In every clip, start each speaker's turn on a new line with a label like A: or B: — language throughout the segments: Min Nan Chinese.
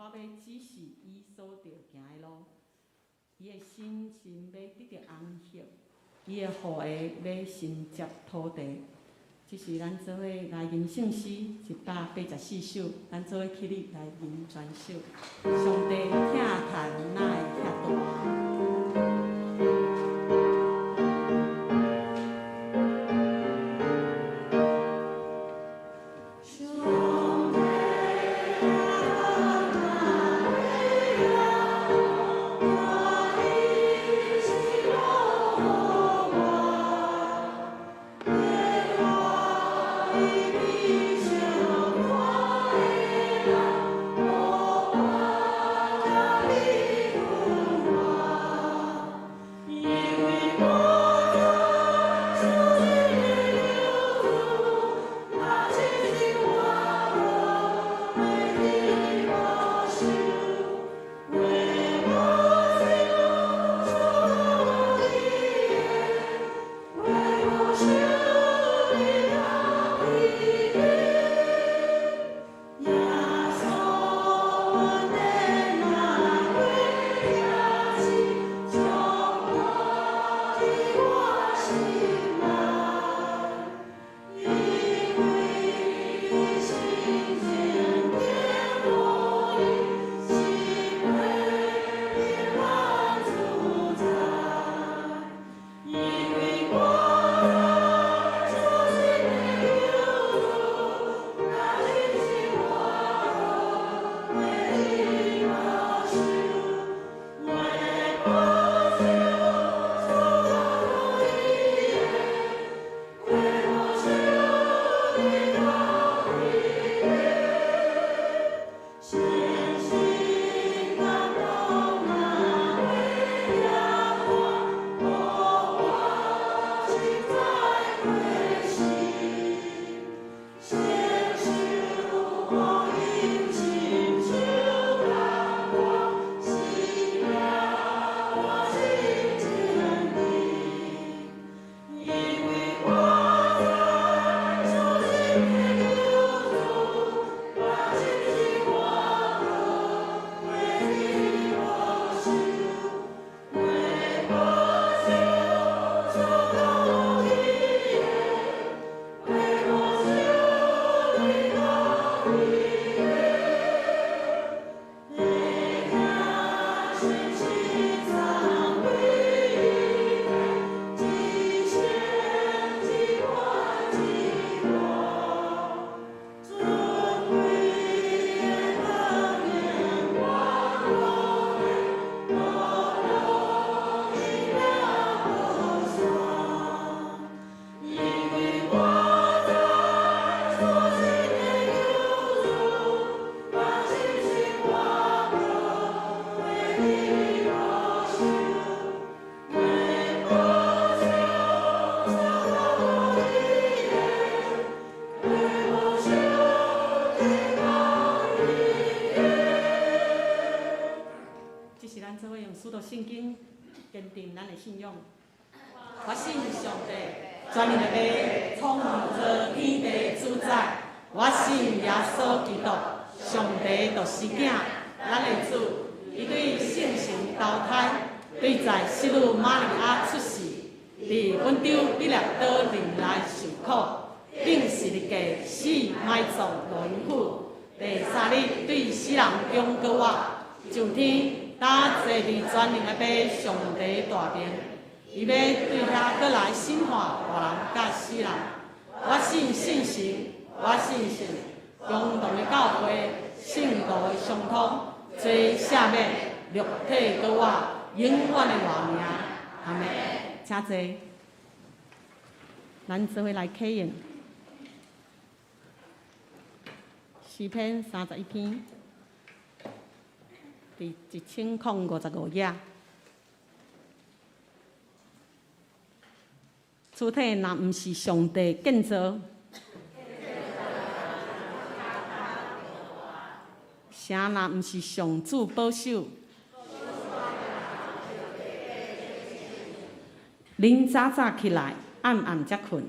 A: 我欲指示伊所著行的路。伊的身心欲得著安息，伊的後裔欲承接土地。這是咱做伙來吟聖詩184首，咱做伙起立來吟全首。上帝疼嘆哪會遐大？這是咱做伙用使徒信經堅定咱的信仰。我信上帝，全能的父，創造天地主宰。我信耶穌基督，上帝獨生囝，咱的主。伊對聖神投胎，對在聖女瑪利亞出世，佇本丟彼拉多任內受苦，釘十字架死埋葬落陰府，第三日對死人中閣活，上天，搭坐佇全能的父上帝大爿，伊欲對遐閣來審判活人佮死人。我信聖神，我信聖共同的教會，聖徒的相通，罪赦免，肉體閣活，永遠的活命。阿們。請坐。咱做伙來啟應詩篇31篇。佇1055頁，躯體若毋是上帝建造，城若毋是上主保守，恁早早起來，暗暗才睏。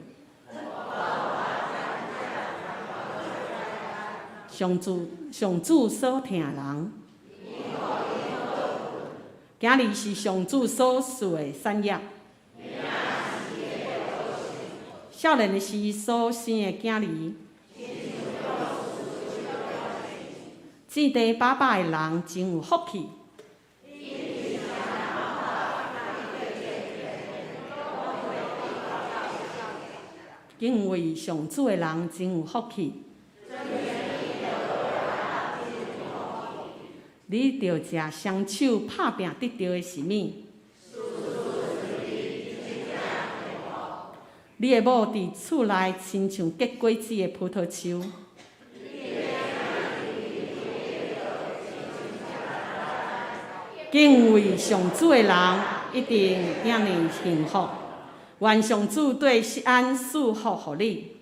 A: 上主上主所疼的人。囝兒是上主所賜的產業。少年時所生的囝兒，墊地飽飽的人真有福氣。敬畏上主的人真有福氣。你著食雙手拍拚得著的是物？你的某佇厝內親像結果子的葡萄樹。敬畏上主的人一定遐爾幸福。願上主對錫安賜福予你。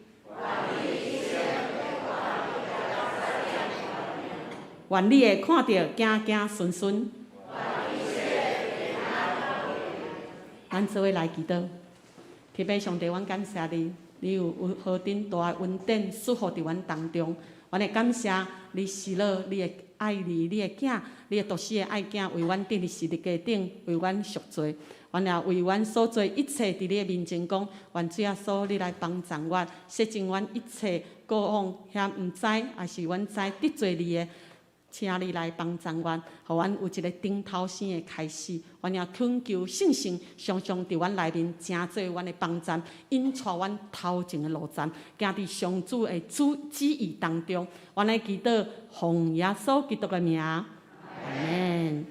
A: 願你會看著子子孫孫。咱做伙來祈禱，天父上帝，阮感謝你，你有何等大的恩典賜福佇阮當中。阮會感謝你施樂，你的愛兒，你的囝，你的獨生的愛囝，為阮釘佇十字架頂，為阮贖罪。阮也為阮所做一切，佇你的面前講，願主耶穌你來幫助阮，洗淨阮一切過往遐毋知，抑是阮知得罪你的。請你來幫助阮，予阮有一个重頭生的開始。阮也懇求聖神常常佇阮內面，成做阮的幫贊，引帶阮頭前的路程，行佇上主的主旨意當中。阮來祈禱，奉耶穌基督的名，阿們。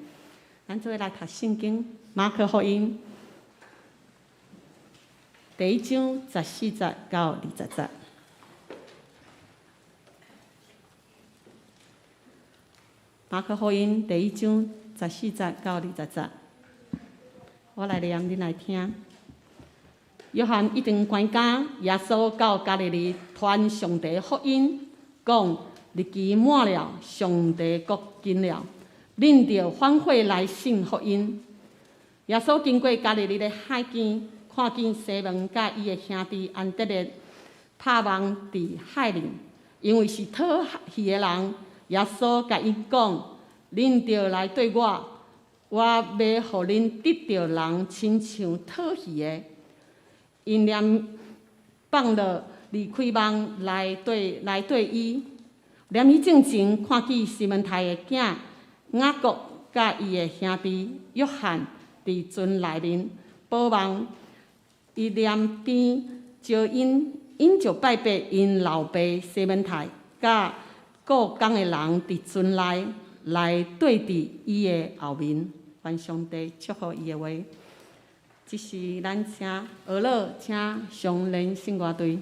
A: 咱做伙來讀聖經，馬可福音第一章14節到20節。馬可福音第一章14節到20節，我來念，恁來聽。約翰一經關監，耶穌到加利利傳上帝福音，講日期滿了，上帝國近了，恁著反悔來信福音。耶穌經過加利利的海邊，看見西門佮伊的兄弟安德烈拍網佇海裡，因為是討魚的人。耶穌共𪜶講：恁著來綴我，我欲予恁得著人，親像討魚的。𪜶連放落離開網來綴伊。念彼進前，看見西門太的囝雅各佮伊的兄弟約翰佇船內面補網，伊躡邊招𪜶，𪜶就拜別𪜶老爸西門太佮顧工的人佇船內來綴佇伊的後面。願上帝祝福伊的話。這是咱請俄樂，請上聯聖歌隊。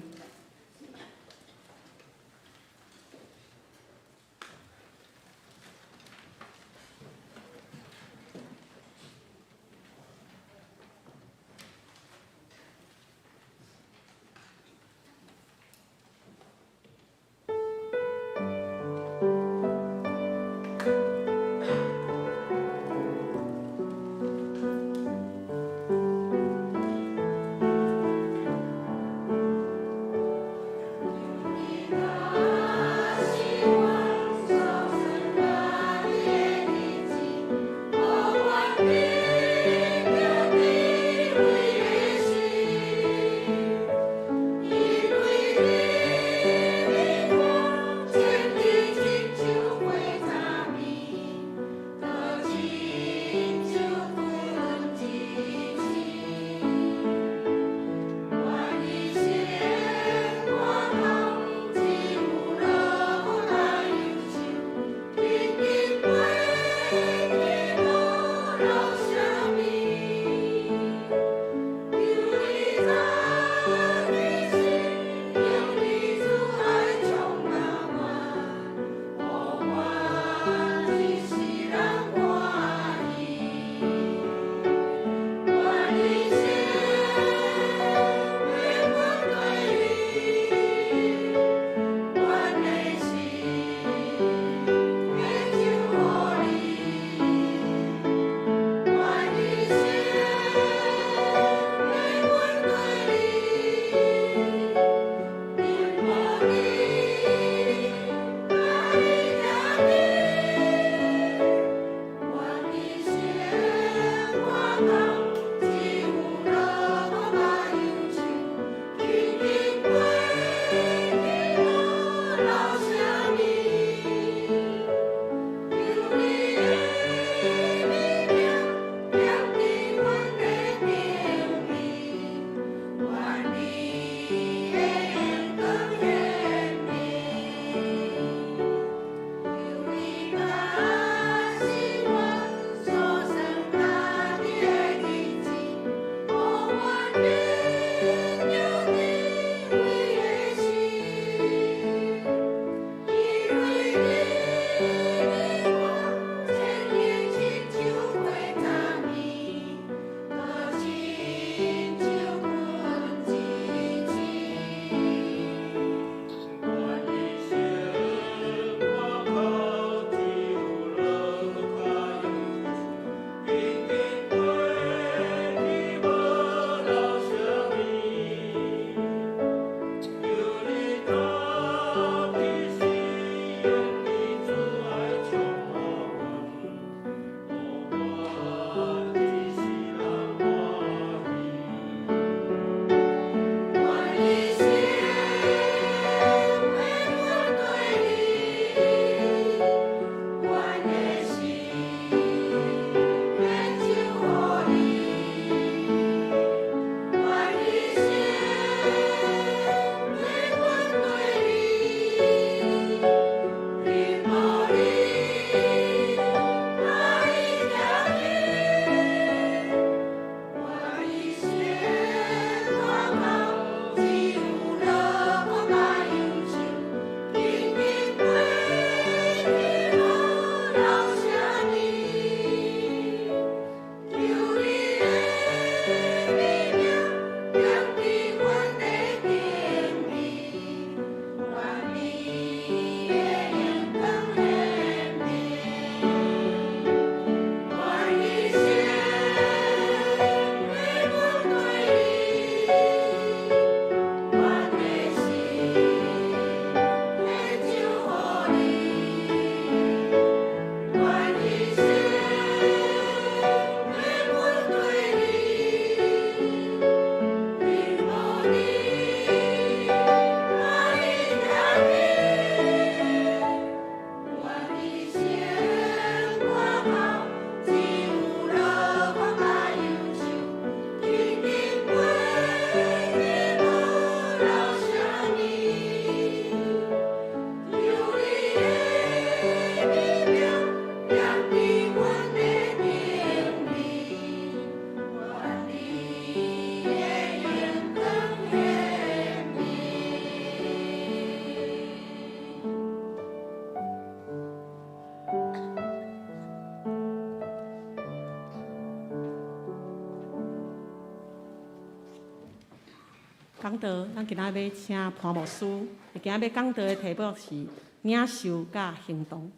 A: 講道，咱今仔欲請潘牧師，今仔欲講道的題目是領受佮行動。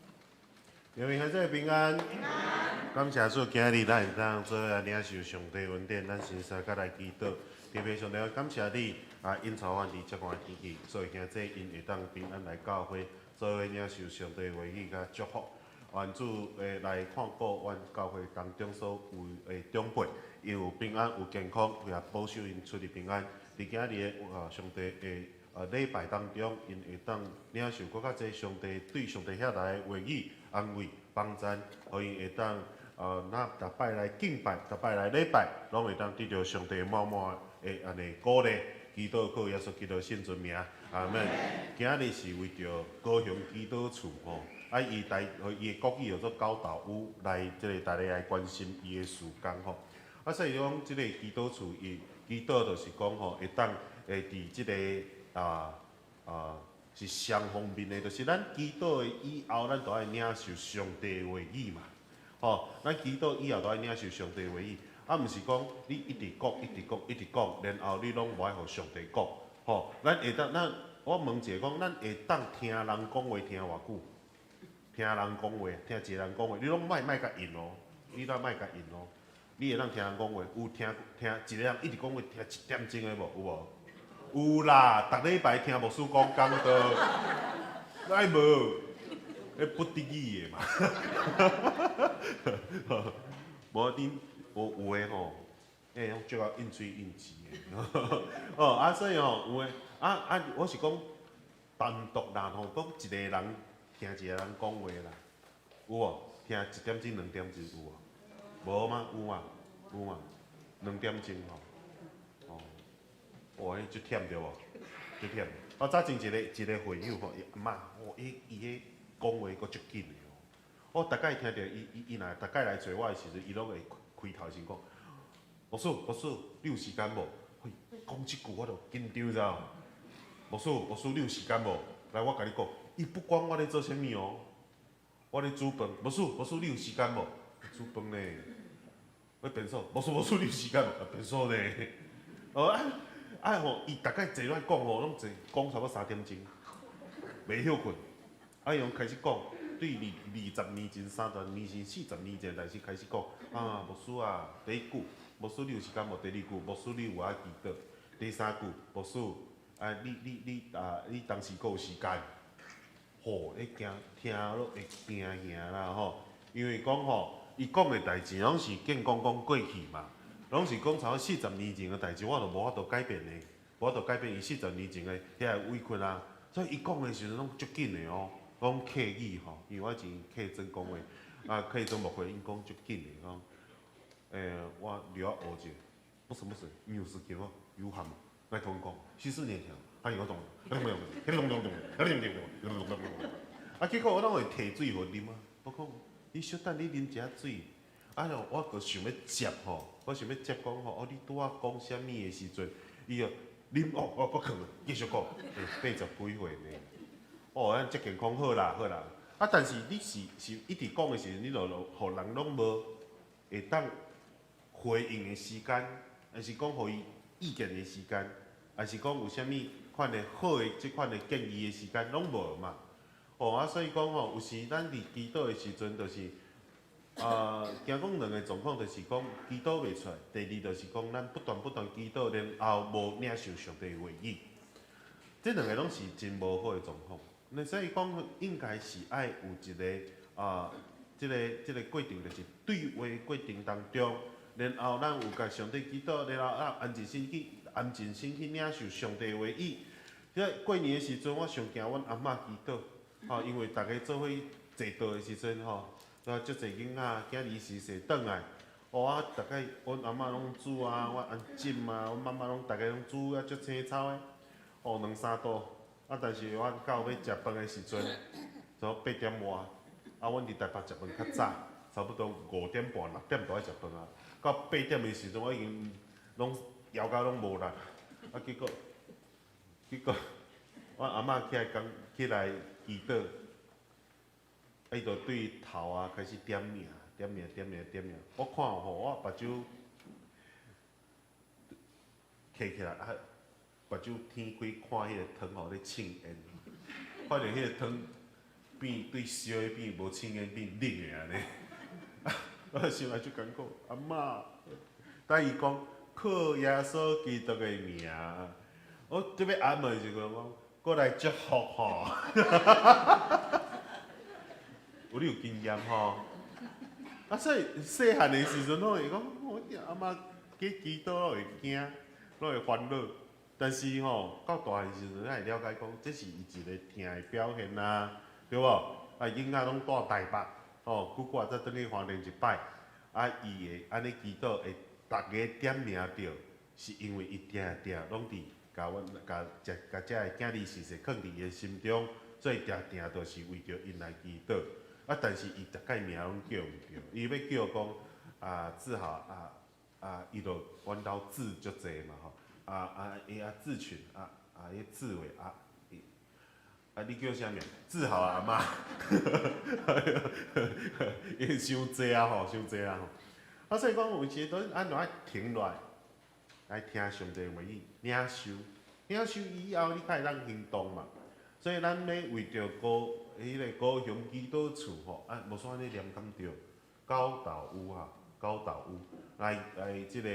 B: 願兄弟平安，感謝主，今日咱會當做伙來領受上帝恩典，咱先相佮來祈禱。天父上帝，感謝你啊，引導阮佇這款天氣，所以兄弟𪜶會當平安來教會，做伙領受上帝話語佮祝福。願主會來看顧阮教會當中所有的長輩，𪜶有平安有健康，也保守𪜶出入平安。佇今日的啊上帝的啊禮拜當中，𪜶會當領受閣較濟上帝對上帝遐來的話語、安慰、幫贊，予𪜶會當啊，若逐擺來敬拜，逐擺來禮拜，攏會當得著上帝滿滿的按呢鼓勵。祈禱靠耶穌基督聖尊名，阿門。今日是為著高雄祈禱處吼，啊，伊台伊的國語叫做高島屋，來這个大家來關心伊的事工吼。啊，所以講這个祈禱處，伊祈禱就是講吼，會當會佇這个啊啊是雙方面的，就是咱祈禱的以後，咱就愛領受上帝的話語嘛。吼，咱祈禱以後就愛領受上帝的話語，啊，毋是講你一直講、一直講、一直講，然後你攏無愛予上帝講。吼，咱會當咱我問一下講，咱會當聽人講話聽偌久？聽人講話，聽一個人講話，你攏莫莫共應哦，你攏莫共應哦。你會當聽人講話，有聽聽一個人一直講話聽一點鐘的無？有無？有啦，逐禮拜聽牧師講講道，愛無？彼不得已的嘛。無恁有有的吼，欸，攏足夠應喙應舌的。哦，啊，所以吼，有的啊啊，我是講單獨啦吼，講一個人聽一個人講話啦，有無？聽一點鐘、兩點鐘有無？無嗎？有嗎？有嗎？兩點鐘吼，哦，哇，彼足忝對無？足忝。我早前一個一個會友吼，伊阿嬤，哦，伊伊彼講話閣足緊的哦。我逐擺聽著伊伊伊若逐擺來揣我的時陣，伊攏會開頭先講：牧師，牧師，你有時間無？嘿，講這句我就緊張知無？牧師，牧師，你有時間無？來，我共你講，伊不管我咧做啥物哦，我咧煮飯，牧師，牧師，你有時間無？煮飯呢？我便所，牧師，牧師，你有時間無？便所呢？哦啊啊吼！伊逐擺坐落來講吼，攏坐講差不多3點鐘，袂歇睏。啊，伊攏開始講，對二二十年前、30年前、40年前代志開始講。啊，牧師啊，第一句，牧師你有時間無？第二句，牧師你有愛祈禱。第三句，牧師，啊，你你你啊，你當時閣有時間？吼，會驚聽落會驚嚇啦吼，因為講吼，伊講的代誌攏是見講講過去嘛，攏是講差不多四十年前的代誌，我都無法度改變的，無法度改變伊四十年前的遐個委屈啊。所以伊講的時陣攏足緊的哦，講客語吼，因為我以前客莊講話，啊客莊牧會𪜶講足緊的講，欸，我留我學者，不是不是，你有時間無？有喊無？來同阮講，44年前，哎我懂，啊結果我攏會提水予啉啊，我講你小等你啉一下水，啊我閣想欲接吼，我想欲接講吼，哦你拄仔講啥物的時陣，伊就啉哦，我閣囥，繼續講，欸80幾歲呢，哦，咱這健康好啦好啦，啊但是你是是一直講的時陣，你就予人攏無會當回應的時間，還是講予伊意見的時間，還是講有啥物款的好的這款的建議的時間，攏無嘛。哦啊，所以講吼，有時咱佇祈禱的時陣，就是啊，驚講兩個狀況，就是講祈禱袂出來。第二就是講，咱不斷不斷祈禱，然後無領受上帝話語，這兩個攏是真無好的狀況。那所以講，應該是愛有一個啊，這个這个過程，就是對話過程當中，然後咱有共上帝祈禱，然後啊安靜心去安靜心去領受上帝話語。這過年的時陣，我上驚阮阿嬤祈禱，吼，因為逐家做伙坐桌的時陣吼，啊，足濟囡仔，囝兒時勢轉來，哦啊，逐家阮阿嬤攏煮啊，阮阿婶啊，阮媽媽攏逐家攏煮啊足青草的，哦，兩三道，啊，但是我到欲食飯的時陣，差不多8點外，啊，阮佇台北食飯較早，差不多5點半、6點就愛食飯啊。到八點的時陣，我已經攏枵甲攏無力，啊，結果，結果，我阿嬤起來講起來祈禱，啊，伊就對頭啊開始點名，點名，點名，點名。我看吼，我目睭閉起來啊，目睭天開看彼个湯吼咧凊煙，發現彼個湯變對燒的變無凊煙變冷的按呢。我心內足艱苦，阿嬤，但伊講靠耶穌基督的名，我這欲安慰就講，閣來祝福吼。有你有經驗吼？啊，所以細漢的時陣攏會講，我阿嬤去祈禱攏會驚，攏會煩惱。但是吼，到大漢時陣，咱會了解講，這是伊一個疼的表現啊，對無？啊，囡仔攏蹛台北，吼，久久才轉去花蓮一擺，啊，伊會按呢祈禱，會逐个點名著，是因為伊定定攏佇共阮共遮共遮个囝兒時時囥佇伊的心中，所以定定都是為著𪜶來祈禱。啊，但是伊逐擺名攏叫毋著，伊欲叫講啊，志豪啊啊，伊就阮兜字足濟嘛吼，啊啊伊啊志群啊啊彼志偉啊，伊啊你叫啥名？志豪阿嬤，因為傷濟啊吼，傷濟啊吼。啊，所以講有時陣咱著愛停落來，來聽上帝話語，領受，領受以後，你才會當行動嘛。所以咱欲為著高彼个高雄祈禱厝吼，啊，無煞按呢念敢著，高島屋哈，高島屋來來這个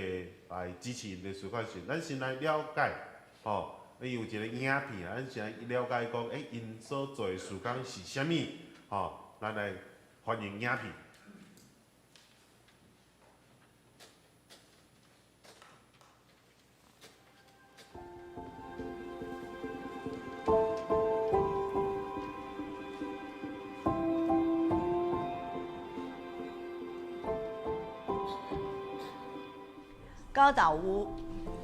B: 來支持𪜶的事工時，咱先來了解吼，伊有一个影片啊，咱先來了解講，欸，𪜶所做的事工是啥物？吼，咱來歡迎影片。
C: 高島屋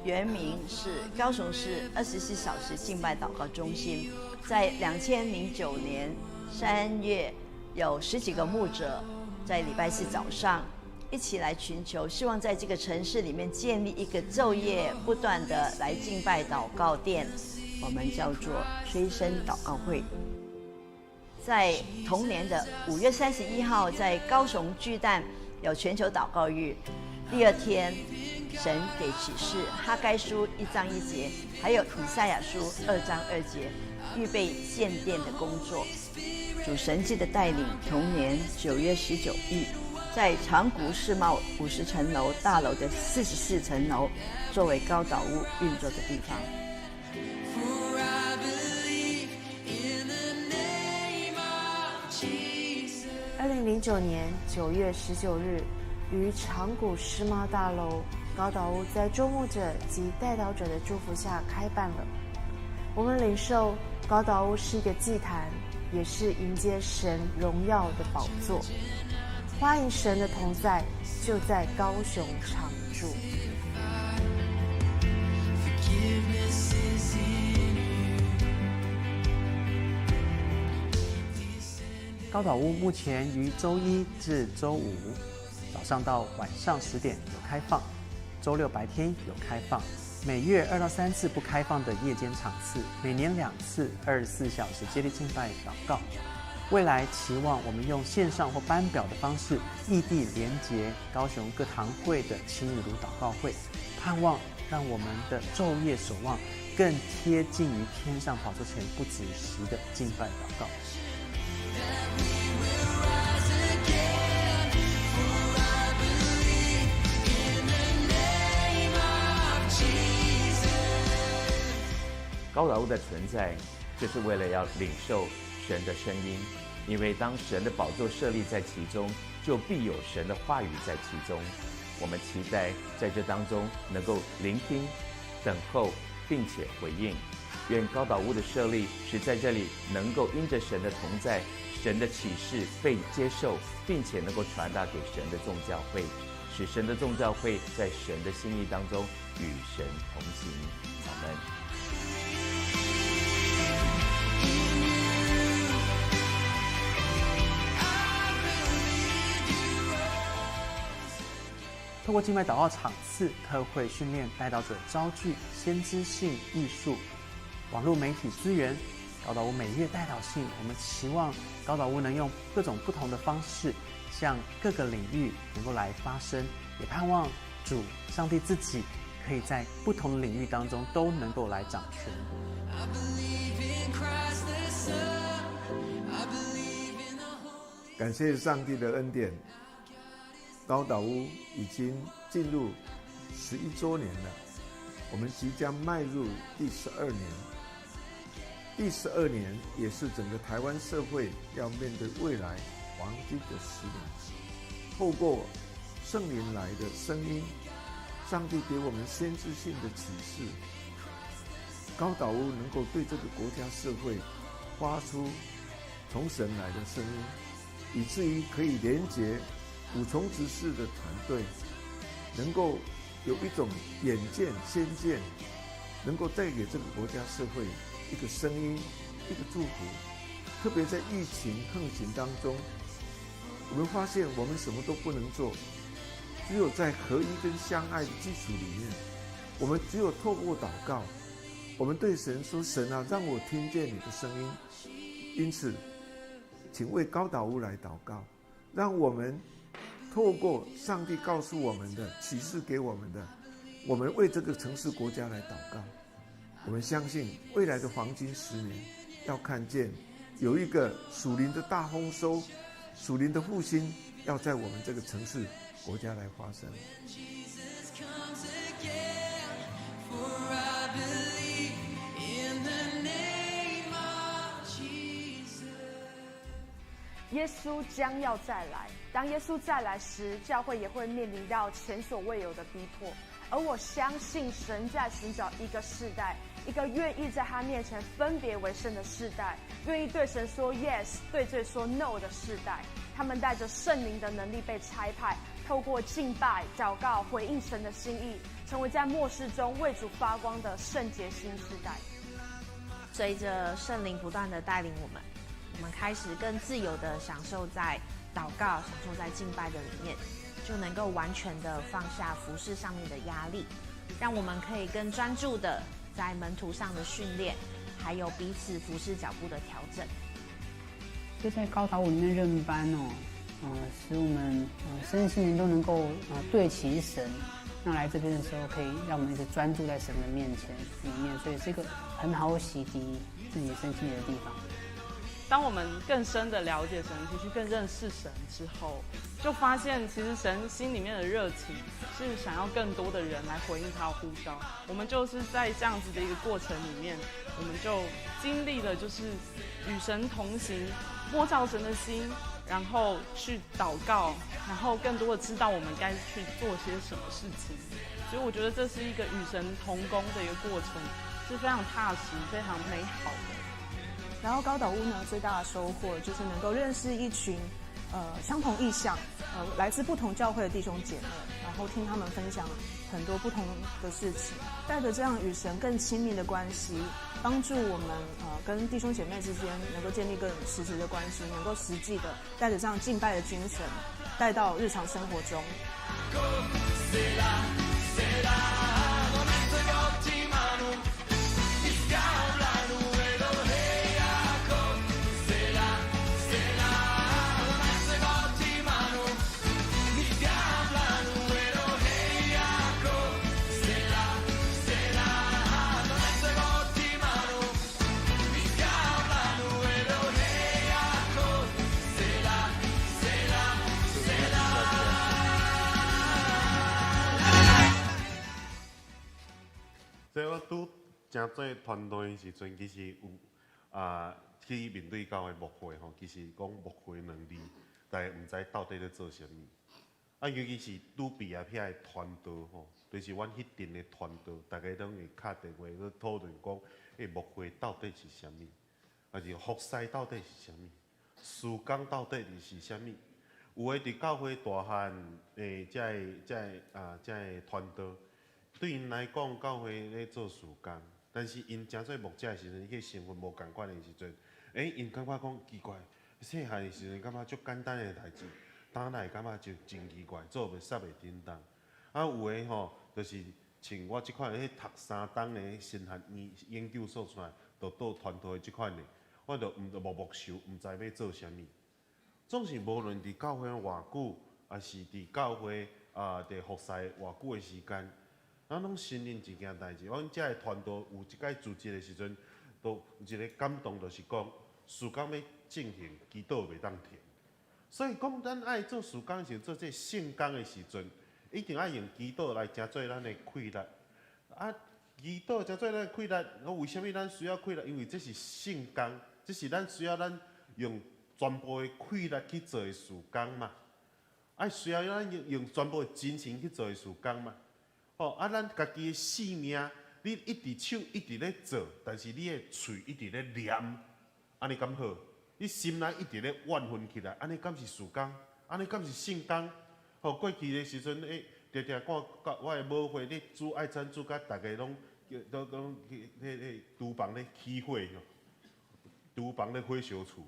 C: 原名是高雄市24小時敬拜禱告中心，在2009年3月，有10幾個牧者在禮拜四早上一起來尋求，希望在這個城市裡面建立一個晝夜不斷的來敬拜禱告殿，我們叫做催生禱告會。在同年的5月31號，在高雄巨蛋有全球禱告日，第二天，神給啟示哈該書1章1節，還有以賽亞書2章2節，預備建殿的工作。主神蹟的帶領，同年9月19日，在長谷世貿50層樓大樓的44層樓，作為高島屋運作的地方。
D: 2009年9月19日，於長谷世貿大樓高島屋在眾牧者及代禱者的祝福下開辦了。我們領受高島屋是一個祭壇，也是迎接神榮耀的寶座。歡迎神的同在，就在高雄常住。
E: 高島屋目前於週一至週五早上到晚上10點有開放，週六白天有開放，每月2到3次不開放的夜間場次，每年2次24小時接力敬拜禱告。未來期望我們用線上或班表的方式，異地連結高雄各堂會的青雨爐禱告會，盼望讓我們的晝夜守望更貼近於天上寶座前不止息的敬拜禱告。
F: 高島屋的存在，就是為了要領受神的聲音，因為當神的寶座設立在其中，就必有神的話語在其中。我們期待在這當中能夠聆聽、等候，並且回應。願高島屋的設立，使在這裡能夠因着神的同在、神的啟示被接受，並且能夠傳達給神的眾教會，使神的眾教會在神的心意當中與神同行。阿們。
E: 透過敬拜禱告場次、特會訓練、代禱者招聚、先知性藝術、網絡媒體資源，高島屋每月代禱信，我們期望高島屋能用各種不同的方式，向各個領域能夠來發聲，也盼望主上帝自己可以在不同領域當中都能夠來掌權。
G: 感謝上帝的恩典，高島屋已經進入11週年了，我們即將邁入第十二年。第十二年也是整個台灣社會要面對未來黃金的10年。透過聖靈來的聲音，上帝給我們先知性的啟示，高島屋能夠對這個國家社會發出從神來的聲音，以至於可以連結五重執事的團隊，能夠有一種遠見先見，能夠帶給這個國家社會一個聲音，一個祝福。特別在疫情橫行當中，我們發現我們什麼都不能做，只有在合一跟相愛的基礎裡面，我們只有透過禱告，我們對神說：“神啊，讓我聽見你的聲音。”因此，請為高島屋來禱告，讓我們透過上帝告訴我們的啟示給我們的，我們為這個城市國家來禱告。我們相信未來的黃金十年，要看見有一個屬靈的大豐收、屬靈的復興，要在我們這個城市國家來發生。
D: 耶穌將要再來，當耶穌再來時，教會也會面臨到前所未有的逼迫。而我相信神在尋找一個世代，一個願意在他面前分別為聖的世代，願意對神說 yes，對罪說 no 的世代。他們帶着聖靈的能力被差派，透過敬拜、禱告回應神的心意，成為在末世中為主發光的聖潔新世代。
H: 隨着聖靈不斷的帶領我們，我們開始更自由的享受在禱告、享受在敬拜的裡面，就能夠完全的放下服事上面的壓力，讓我們可以更專注的在門徒上的訓練，還有彼此服事腳步的調整。
I: 就在高島屋裡面認班哦，使我們身心靈都能夠對齊神。那來這邊的時候，可以讓我們一直專注在神的面前裡面，所以是一個很好洗滌自己身心靈的地方。
J: 當我們更深的了解神，其實更認識神之後，就發現其實神心裡面的熱情是想要更多的人來回應他的呼召。我們就是在這樣子的一個過程裡面，我們就經歷了就是與神同行，摸著神的心，然後去禱告，然後更多的知道我們該去做些什麼事情。所以我覺得這是一個與神同工的一個過程，是非常踏實、非常美好的。
K: 然後高島屋呢，最大的收穫就是能夠認識一群，相同意向，來自不同教會的弟兄姐妹，然後聽他們分享很多不同的事情，帶着這樣與神更親密的關係，幫助我們跟弟兄姐妹之間能夠建立更實質的關係，能夠實際的帶着這樣敬拜的精神帶到日常生活中。
B: 所以我拄成做團隊的時陣，其實有去面對教會牧會吼，其實講牧會兩字，大家毋知到底咧做啥物。啊，尤其是拄畢業遐的團隊吼，就是阮彼陣的團隊，大家攏會敲電話去討論講，牧會到底是啥物，還是服侍到底是啥物，事工到底是啥物？有的佇教會大漢的這個團隊。對𪜶來講，教會咧做事工，但是𪜶成做牧者的時陣，彼個身份無仝款的時陣，𪜶感覺講奇怪，細漢的時陣感覺足簡單的代誌，當來感覺就真奇怪，做袂煞袂叮當。啊，有的吼，就是像我這款彼讀3冬的神學研究所出來，就倒傳道的這款的，我就毋無牧受，毋知欲做啥物。總是無論佇教會偌久，抑是佇教會佇服侍偌久的時間。咱攏承認一件代誌。阮遮的團隊有一擺組織的時陣，都有一個感動，就是講事工欲進行，祈禱袂當停。所以講，咱愛做事工時，做這聖工的時陣，一定愛用祈禱來成做咱的氣力。啊，祈禱成做咱的氣力，我為啥物咱需要氣力？因為這是聖工，這是咱需要咱用全部的氣力去做的事工嘛。愛需要咱用全部的精神去做的事工嘛。吼，啊，咱家己的性命，你一直手一直咧做，但是你的喙一直咧念，按呢敢好？你心內一直咧怨恨起來，按呢敢是事工？按呢敢是聖工？吼，過去的時陣，欸，定定看佮我的母會咧煮愛餐煮甲逐家攏攏攏去彼个廚房咧起火，廚房咧火燒厝，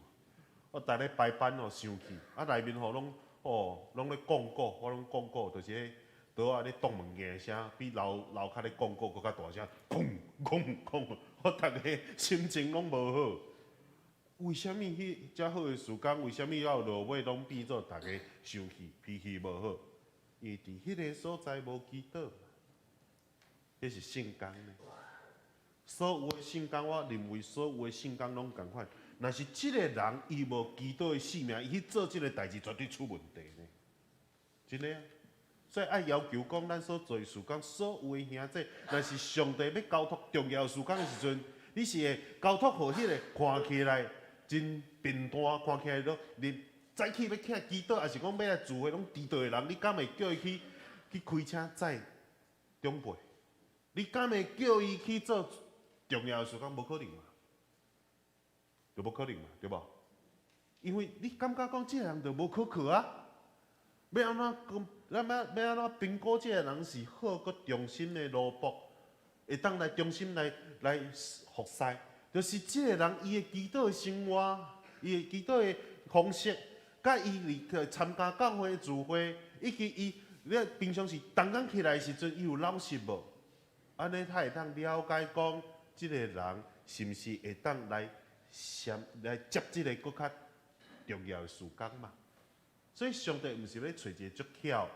B: 我逐咧排班吼生氣，啊內面吼攏吼攏咧講鼓，我攏講鼓，就是彼桌仔咧擋物件的聲，比樓樓跤咧講鼓閣較大聲，砰砰砰，我逐家心情攏無好。為啥物彼遮好的事工，為啥物到落尾攏變做逐家生氣、脾氣無好？因為佇彼个所在無祈禱，彼是聖工呢。所有的聖工，我認為所有的聖工攏仝款。若是這个人伊無祈禱的性命，伊去做這个代誌，絕對出問題呢。真的啊！所以愛要求講，咱所做的事工，所有的兄弟，若是上帝欲交託重要事工的時陣，你是會交託予彼个看起來真貧惰，看起來攏連早起欲起來祈禱，抑是講欲來聚會攏遲到的人，你敢會叫伊去去開車載長輩？你敢會叫伊去做重要的事工？無可能嘛，就無可能嘛，對無？因為你感覺講這个人就無可靠啊！欲按怎講？咱欲欲按怎評估這個人是好閣忠心的奴僕，會當來忠心來來服侍？就是這個人伊的祈禱的生活，伊的祈禱的方式，佮伊佇去參加教會聚會，以及伊你平常時逐工起來的時陣，伊有老實無？按呢，才會當了解講，這個人是毋是會當來來接這个閣較重要的事工嘛？所以上帝毋是欲揣一个足巧，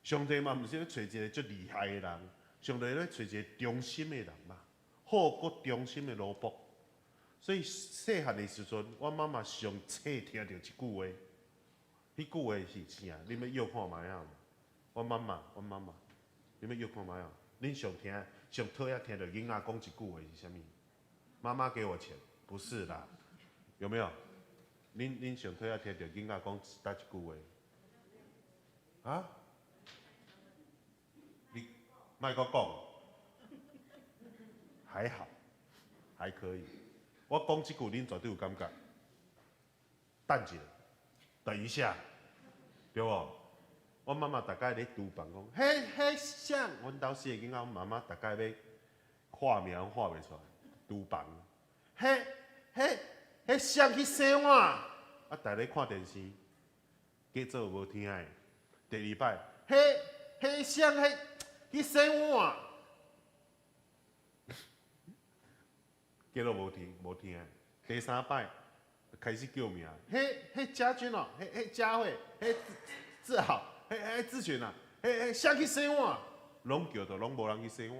B: 上帝嘛毋是欲揣一个足厲害的人，上帝欲揣一个忠心的人嘛，好閣忠心的奴僕。所以細漢的時陣，我媽媽上初聽著一句話，彼句話是啥？恁欲臆看覓仔無？我媽媽，我媽媽，恁欲臆看覓仔？恁上聽上討厭聽著囡仔講一句話是啥物？媽媽給我錢，不是啦，有沒有？恁恁上討厭聽著囡仔講佗一句話？啊？你莫閣講，還好，還可以。我講這句，恁絕對有感覺。等一下，等一下，對無？我媽媽逐擺咧廚房講，彼彼誰？阮兜四個囡仔，阮媽媽逐擺欲喊名攏喊袂出來。廚房，彼彼彼誰去洗碗？啊，逐咧看電視，假做無聽的。第二擺，彼彼誰彼去洗碗？假做無聽無聽的。第三擺開始叫名，彼彼家軍哦，彼彼佳慧，彼志豪。彼彼志全啊，彼彼誰去洗碗？攏叫著攏無人去洗碗。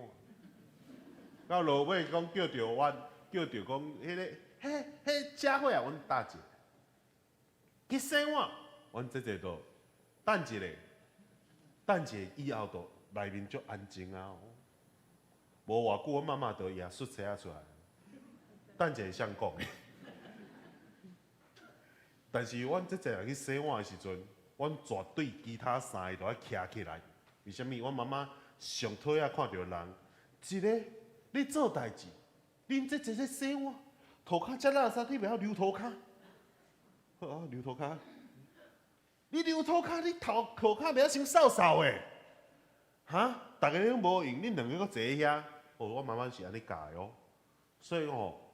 B: 到落尾講叫著阮，叫著講彼个，彼彼佳慧啊，阮大姐去洗碗，阮姐姐就等一下，等一下以後就內面足安靜啊。無偌久，阮媽媽就拿術車仔出來，等一下誰講的？但是阮姐姐若去洗碗的時陣，阮絕對其他三個都愛徛起來。為啥物？阮媽媽上討厭看著人，一个咧做代誌，恁姐姐咧洗碗，塗跤遮垃圾，你袂曉溜塗跤？好啊，溜塗跤。你溜塗跤，你頭塗跤袂曉先掃掃的？哈？逐家攏無閒，恁兩个閣坐佇遐。哦，我媽媽是按呢教的哦。所以吼，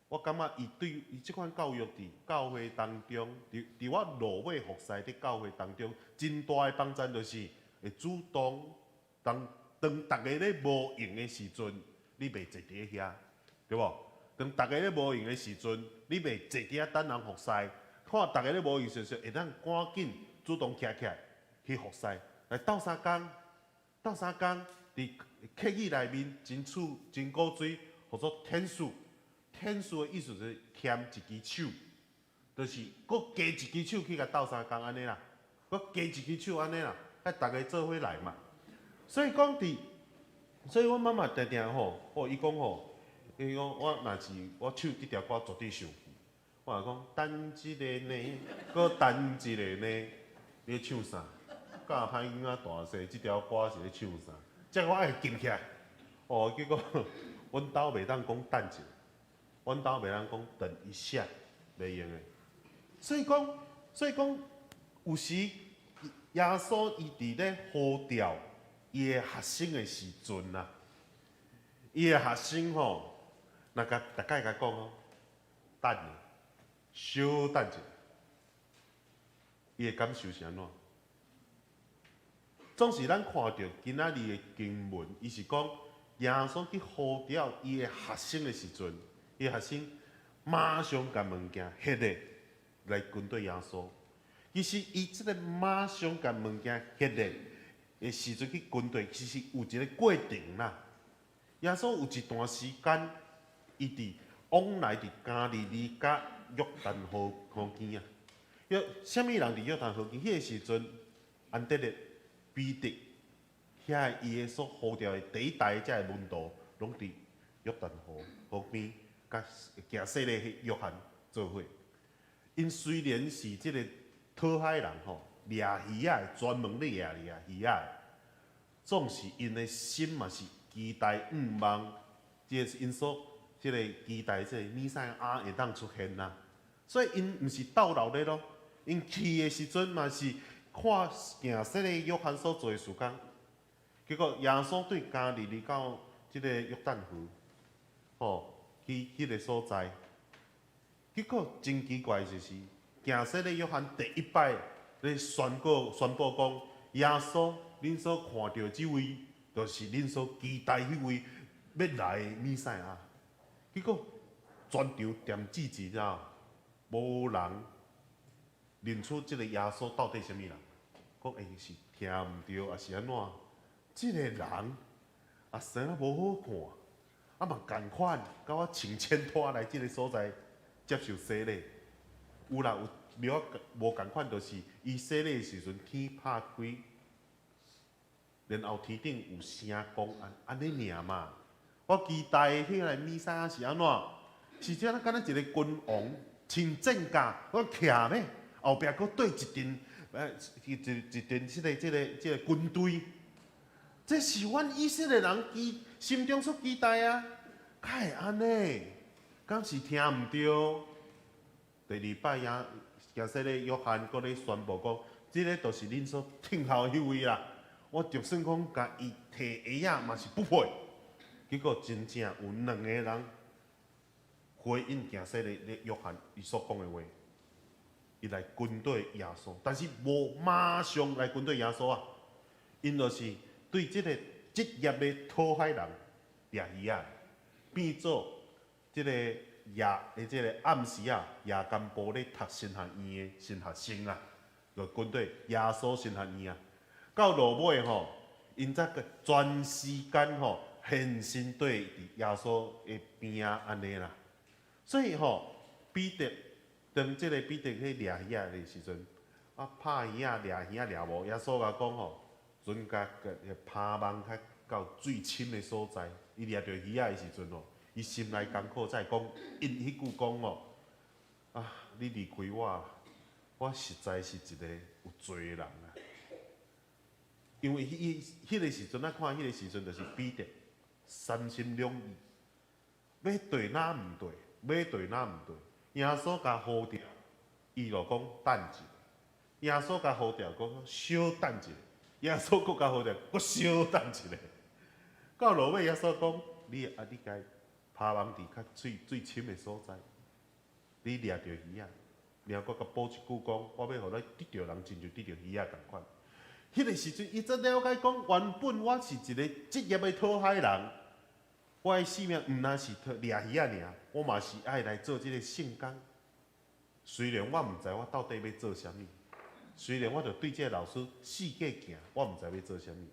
B: 我感覺伊對伊這款教育佇教會當中，佇佇我落尾服侍佇教會當中，真大的幫助就是會主動當當逐家咧無閒的時陣，你袂坐佇遐，對無？當逐家咧無閒的時陣，你袂坐佇遐等人服侍，看逐家咧無閒時陣，會當趕緊主動徛起來去服侍，來鬥相共，鬥相共，佇客語內面真趣真古錐，號做天使。天使的意思就是添一支手，就是閣加一支手去共鬥相共按呢啦，閣加一支手按呢啦，愛逐家做伙來嘛。所以講佇，所以阮媽媽定定吼，哦，伊講吼，伊講我若是我唱這條歌絕對生氣。我若講等一下呢，閣等一下呢，你咧唱啥？教歹囡仔大細，這條歌是咧唱啥？這我愛記起來。哦，結果阮兜袂當講等一下，阮兜袂當講等一下，袂用的。所以講，所以講，有時耶穌伊佇咧呼召伊的學生的時陣啊，伊的學生吼，若共逐擺共講吼，等下，小等一下，伊的感受是按怎？總是咱看著今仔日的經文，伊是講耶穌去呼召伊的學生的時陣，伊的學生馬上共物件歇咧來跟綴耶穌。其實伊這个馬上共物件歇咧的時陣去跟綴，其實有一個過程啦。耶穌有一段時間，伊佇往來佇加利利佮約旦河河邊啊。約啥物人佇約旦河邊？彼個時陣，安德烈、彼得，遐伊的所呼召的第一代這个門徒，攏佇約旦河河邊，佮行洗禮彼約翰做伙。𪜶雖然是這個討海人吼，掠魚仔的，專門咧掠掠魚仔的，總是𪜶的心嘛是期待向望，這個是𪜶所這個期待這個彌賽亞會當出現啦。所以𪜶毋是逗留咧咯，𪜶去的時陣嘛是看行洗禮約翰所做的事工。結果耶穌對加利利到這個約旦河，吼，去彼個所在。結果真奇怪就是，行洗禮約翰第一擺咧宣告宣布講，耶穌，恁所看著這位，就是恁所期待彼位欲來的彌賽亞。結果全場恬寂寂了，無人認出這個耶穌到底啥物人。講欸是聽毋著，抑是按怎？這個人啊生啊無好看，啊嘛仝款，佮我穿千拖來這個所在接受洗禮。有啦，有了無仝款，就是伊洗禮的時陣天拍開，然後天頂有聲講按按呢爾嘛。我期待的彼個彌賽亞是按怎？是這敢若一個君王，穿戰甲，我徛咧後壁閣綴一陣，一一陣這個這個這個軍隊。這是阮以色列人期心中所期待啊！敢會按呢？敢是聽毋著？第二擺也行洗禮約翰閣咧宣布講，這个就是恁所等候的彼位啦。我就算講共伊提鞋仔嘛是不配。結果真正有兩個人回應行洗禮的約翰伊所講的話，伊來跟綴耶穌，但是無馬上來跟綴耶穌啊，𪜶就是對這個職業的討海人掠魚仔，變做這個夜的這個暗時啊，夜間部咧讀神學院的神學生啊，就跟綴耶穌神學院啊。到落尾吼，𪜶才閣全時間吼獻身綴佇耶穌的邊仔按呢啦。所以吼，彼得當這個彼得去掠魚仔的時陣，啊拍魚仔掠魚仔掠無，耶穌共講吼，船共拋網較到水深的所在，伊掠著魚仔的時陣吼，伊心內艱苦，才會講應彼句講吼，啊，你離開我，我實在是一個有罪的人啊。因為彼彼個時陣，咱看彼個時陣就是彼得三心兩意，欲綴哪毋綴，欲綴哪毋綴。耶穌共呼召，伊就講等一下。耶穌共呼召，講小等一下。耶穌閣共呼召，閣小等一下。到落尾，耶穌講：你啊，你共拋網佇較水水深的所在，你掠著魚仔，然後閣共補一句講：我欲予你得著人，親像得著魚仔仝款。彼個時陣，伊才了解講，原本我是一個職業的討海人，我的使命毋但是掠魚仔爾，我嘛是愛來做這個聖工。雖然我毋知我到底欲做啥物，雖然我著對這个老師四界行，我毋知欲做啥物，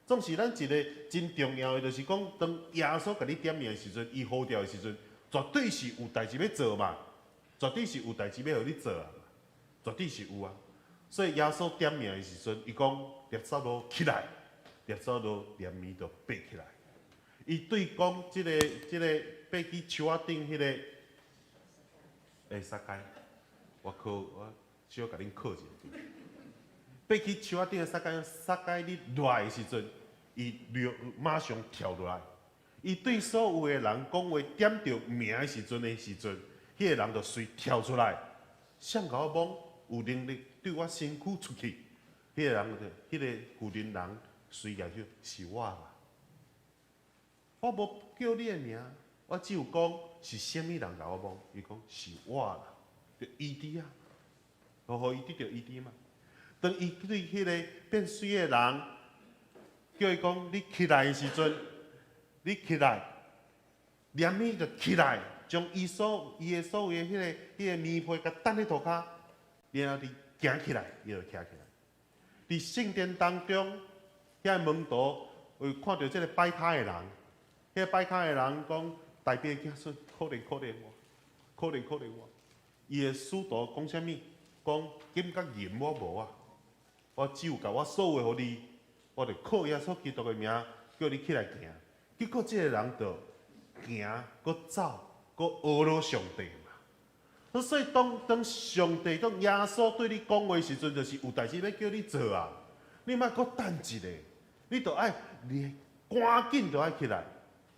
B: 總是咱一個真重要的，就是講當耶穌共你點名的時陣，伊呼召的時陣，絕對是有代誌欲做嘛，絕對是有代誌欲予你做啊，絕對是有啊。所以耶穌點名的時陣，伊講拉撒路起來，拉撒路連鞭就爬起來。伊對講這個爬去樹仔頂彼個，撒該，我考我小可共恁考一下。爬去樹仔頂的撒該，撒該你落來的時陣，伊就馬上跳落來。伊對所有的人講話點著名的時陣的時陣，彼個人就隨跳出來。誰共我摸有能力對我身軀出去，彼個人就彼個古靈人隨舉手，是我啦。我無叫你的名，我只有講是啥物人共我摸，伊講是我啦，就醫治啊，予伊得著醫治嘛。當伊對彼個變水的人叫伊講你起來的時陣，你起來，連鞭就起來，將伊所伊的所有的彼個棉被共擲佇塗跤，然後伊行起來，伊就徛起來。佇聖殿當中，遐門徒有看著這個跛跤的人，彼個跛跤的人講：大衛的子孫，可憐可憐我，可憐可憐我。伊的使徒講啥物？講金佮銀我無啊，我只有共我所有的予你，我就靠耶穌基督的名叫你起來行。結果這個人就行，閣走，閣呵咾上帝嘛。所以當上帝當耶穌對你講話時陣，就是有代誌欲叫你做啊。你莫閣等一下，你就愛你趕緊就愛起來，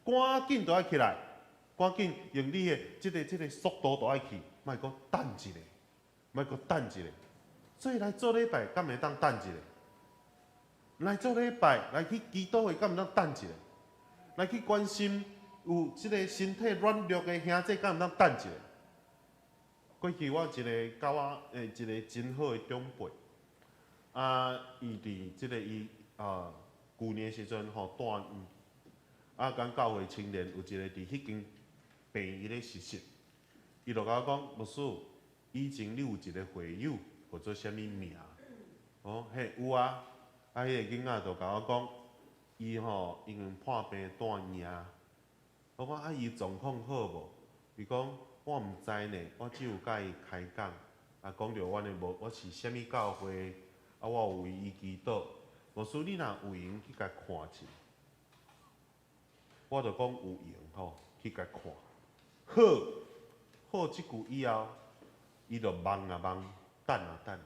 B: 趕緊就愛起來，趕緊用你的這個速度就愛去，莫閣等一下，莫閣等一下。所以來做禮拜，敢會當等一下？來做禮拜，來去祈禱會，敢會當等一下？來去關心有這個身體軟弱的兄弟，敢會當等一下？過去我一個佮我一個真好的長輩，啊，伊佇這個伊啊，舊年時陣吼住院，啊，阮教會青年有一個佇彼間病院咧實習，伊就共我講，牧師，以前你有一個會友號做啥物名？哦，嘿，有啊，啊，彼個囡仔就共我講，伊吼因為破病住院，我講啊，伊狀況好無？伊講我毋知呢，我只有佮伊開講，啊，講著阮的無，我是啥物教會，啊，我有為伊祈禱。牧師，你若有閒去共看一下，我就講有閒吼，去共看。好，好，這句以後，伊就望啊望，等啊等，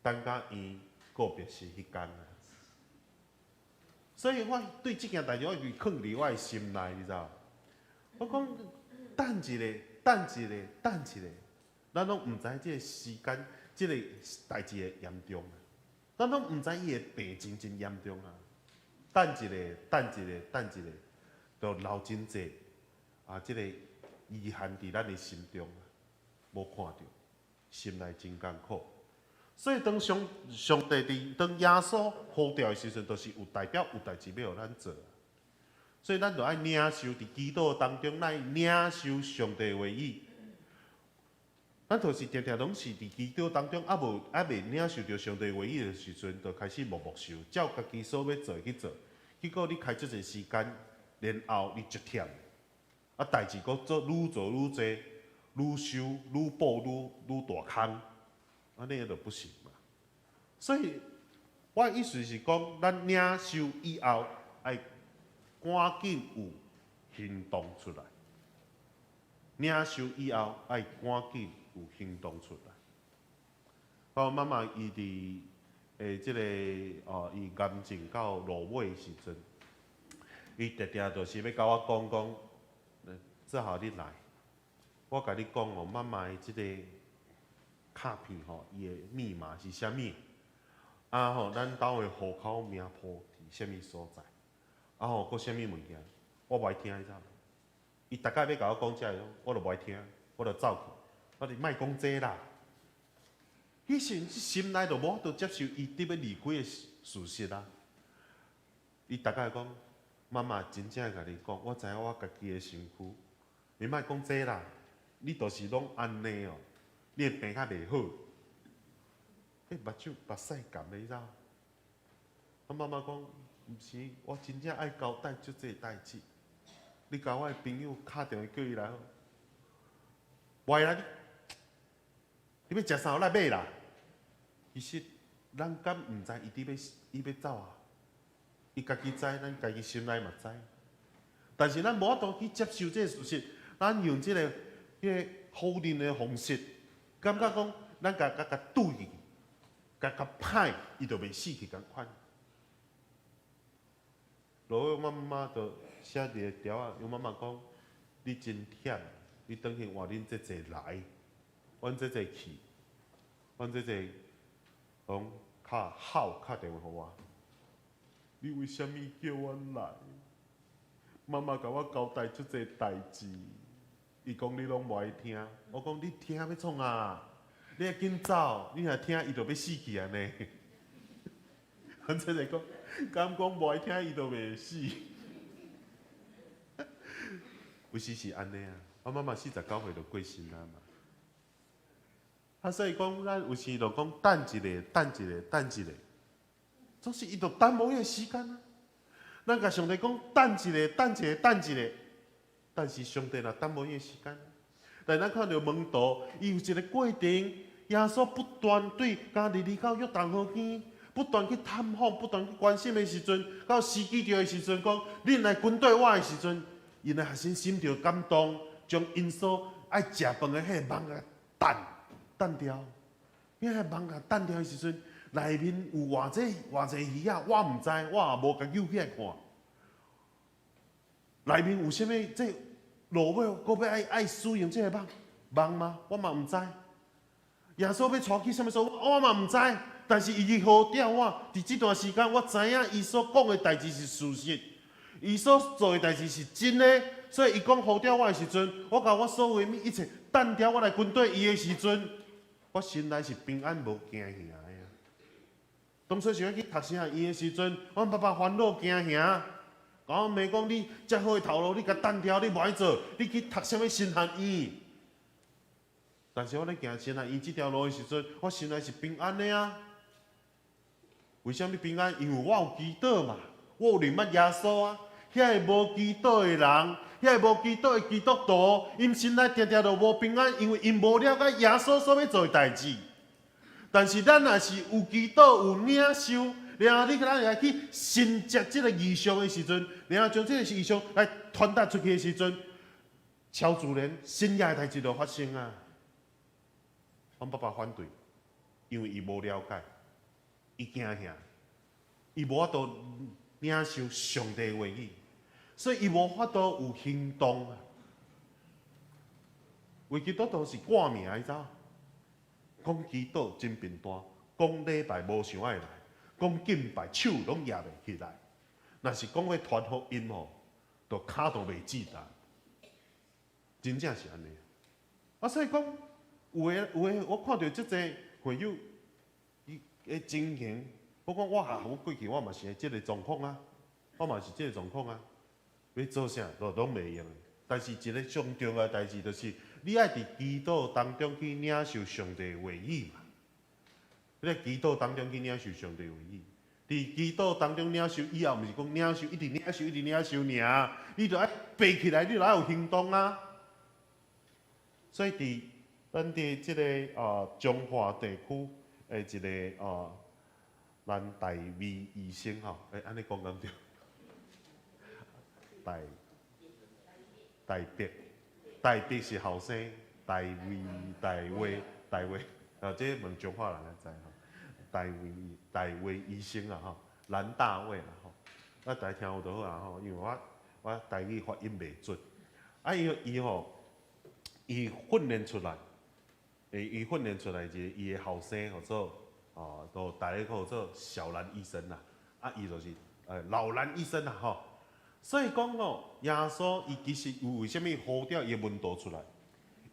B: 等甲伊告別式彼工啊。所以我對這件代誌，我是囥佇我的心內，你知無？我講等一下，等一下，等一下，咱攏毋知這個時間，這個代誌的嚴重啊！咱攏毋知伊的病情真嚴重啊！等一下，等一下，等一下，就留真濟啊！這個遺憾佇咱的心中，無看著，心內真艱苦。所以當上帝佇當耶穌呼召的時陣，就是有代表有代誌欲予咱做。所以咱就愛領受佇祈禱當中，來領受上帝話語。咱就是定定攏是佇祈禱當中，猶無猶未領受著上帝話語的時陣，就開始默默受，照家己所欲做去做。結果你開足濟時間，然後你足忝，啊代誌閣做愈做愈濟，愈收愈補愈愈大空，按呢就不行嘛。所以我的意思是講，咱領受以後，愛趕緊有行動出來。領受以後，愛趕緊有行動出來。我媽媽伊佇這個哦，伊癌症到落尾的時陣，伊定定就是欲共我講講，正好你來，我共你講哦，媽媽的這個卡片吼，伊的密碼是啥物？啊吼，咱兜的戶口名簿佇啥物所在？啊吼，閣啥物物件？我無愛聽，你知無？伊逐擺欲共我講這个，我就無愛聽，我就走去。我就莫講這啦。彼時心內就無法度接受伊得欲離開的事實啊。伊逐擺講，媽媽真正共你講，我知影我家己的身軀，你莫講這啦，你就是攏按呢哦，你會病較袂好。欸，目睭目屎含的，你知無？我媽媽講，毋是，我真正愛交代足濟代誌。你共我的朋友敲電話叫伊來好，袂啦，你欲食啥？我來買啦。其實咱敢毋知伊佇欲伊欲走啊？伊家己知，咱家己心內嘛知。但是咱無法度去接受這個事實，咱用這个彼个否認的方式，感覺講咱共共共對去，共共歹，伊就袂死去仝款。落尾我媽媽就寫一個條仔，伊媽媽講：你真忝，你轉去換恁姐姐來，阮姐姐去，阮姐姐講較好敲電話予我。你為啥物叫阮來？媽媽共我交代足濟代誌，伊講你攏無愛聽，我講你聽欲創啊？你愛緊走，你若聽伊就欲死去按呢。阮姐姐講，敢講無愛聽伊就袂死。有時是按呢啊，我媽媽49歲就過身啊嘛。啊，所以講咱有時就講等一下，等一下，等一下，總是伊就等無彼个時間啊。咱共上帝講等一下，等一下，等一下，但是上帝若等無彼个時間。但咱看著門徒，伊有一个過程，耶穌不斷對加利利到約旦河邊，不斷去探訪，不斷去關心的時陣，到時機著的時陣，講恁來跟綴我的時陣，𪜶的學生心著感動，將𪜶所愛食飯的彼个網共擲擲掉。彼个網共擲掉的時陣，內面有偌濟偌濟魚仔，我毋知，我也無共揪起來看。內面有啥物？這落尾閣欲愛愛使用這個網網嗎？我嘛毋知。耶穌欲帶去啥物所在，我嘛毋知。但是伊去呼召我，佇這段時間，我知影伊所講的代誌是事實，伊所做的代誌是真的。所以伊講呼召我的時陣，我共我所有的一切擲掉，我來跟綴伊的時陣，我心內是平安無驚嚇的。當初想欲去讀神學院的時陣，阮爸爸煩惱驚嚇，共我罵講你遮好的頭路，你共擲掉，你無愛做，你去讀啥物神學院？但是我咧行神學院這條路的時陣，我心內是平安的啊。為啥物平安？因為我有祈禱嘛，我有認捌耶穌啊。遐个無祈禱的人，遐个無祈禱的基督徒，𪜶心內定定都無平安，因為𪜶無了解耶穌所欲做的代誌。但是咱若是有祈禱、有領受，然後你咱來去承接這個異象的時陣，然後將這個異象來傳達出去的時陣，超自然神蹟的代誌就發生啊！阮爸爸反對，因為伊無了解，伊驚嚇，伊無法度領受上帝的話語，所以伊無法度有行動。為基督徒是掛名，你知無？講祈禱真貧惰，講禮拜無想愛來，講敬拜手攏舉袂起來。若是講欲傳福音吼，就跤都袂折啦。真正是按呢。啊，所以講有的有的，我看著足濟會友伊的情形，我講我啊，我過去我嘛是這个狀況啊，我嘛是這个狀況啊，欲做啥都攏袂用。但是一个上重要的代誌就是，你愛佇祈禱當中去領受上帝的話語嘛。你佇祈禱當中去領受上帝的話語，佇祈禱當中領受以後，毋是講領受一直領受一直領受爾，你著愛爬起來，你著愛有行動啊。所以佇咱佇這个彰化地區的一个咱大衛醫生吼，欸，按呢講敢對？大大伯，大伯是後生，大衛大衛大衛，啊，這問彰化人才知吼。大衛大衛醫生啊吼，藍大衛啦吼，我大家聽有就好啊吼，因為我我台語發音袂準，啊伊伊吼，伊訓練出來，伊訓練出來一个伊的後生號做哦，都大家叫做小蘭醫生啦，啊伊就是老蘭醫生啦吼。所以講吼，耶穌伊其實有為啥物呼召伊的門徒出來？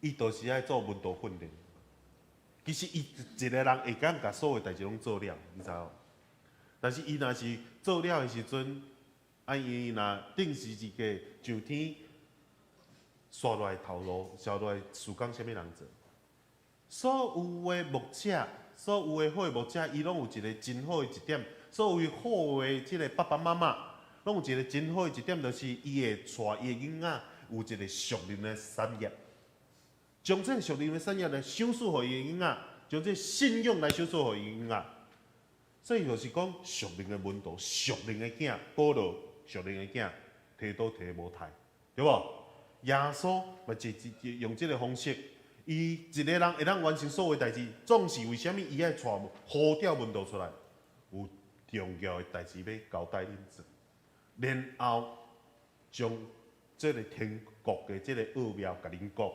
B: 伊就是愛做門徒訓練。其實伊一個人會當共所有代誌攏做了，你知無？但是伊若是做了的時陣，啊伊若釘十字架上天，紲落來頭路，紲落來事工啥物人做？所有的牧者，所有的好的牧者，伊攏有一個真好的一點，所有好的這个爸爸媽媽，攏有一个真好的一點，就是伊會帶伊的囡仔有一个屬靈的產業，將這个屬靈的產業來賞賜予伊的囡仔，將這个信仰來賞賜予伊的囡仔。所以就是講，屬靈的門徒、屬靈的囝，保羅屬靈的囝，提多提摩太，對無？耶穌嘛是用這个方式，伊一个人會當完成所有代誌，總是為啥物伊愛帶呼召門徒出來？有重要的代誌欲交代恁做，然後將這个天國的這个奧妙共恁講。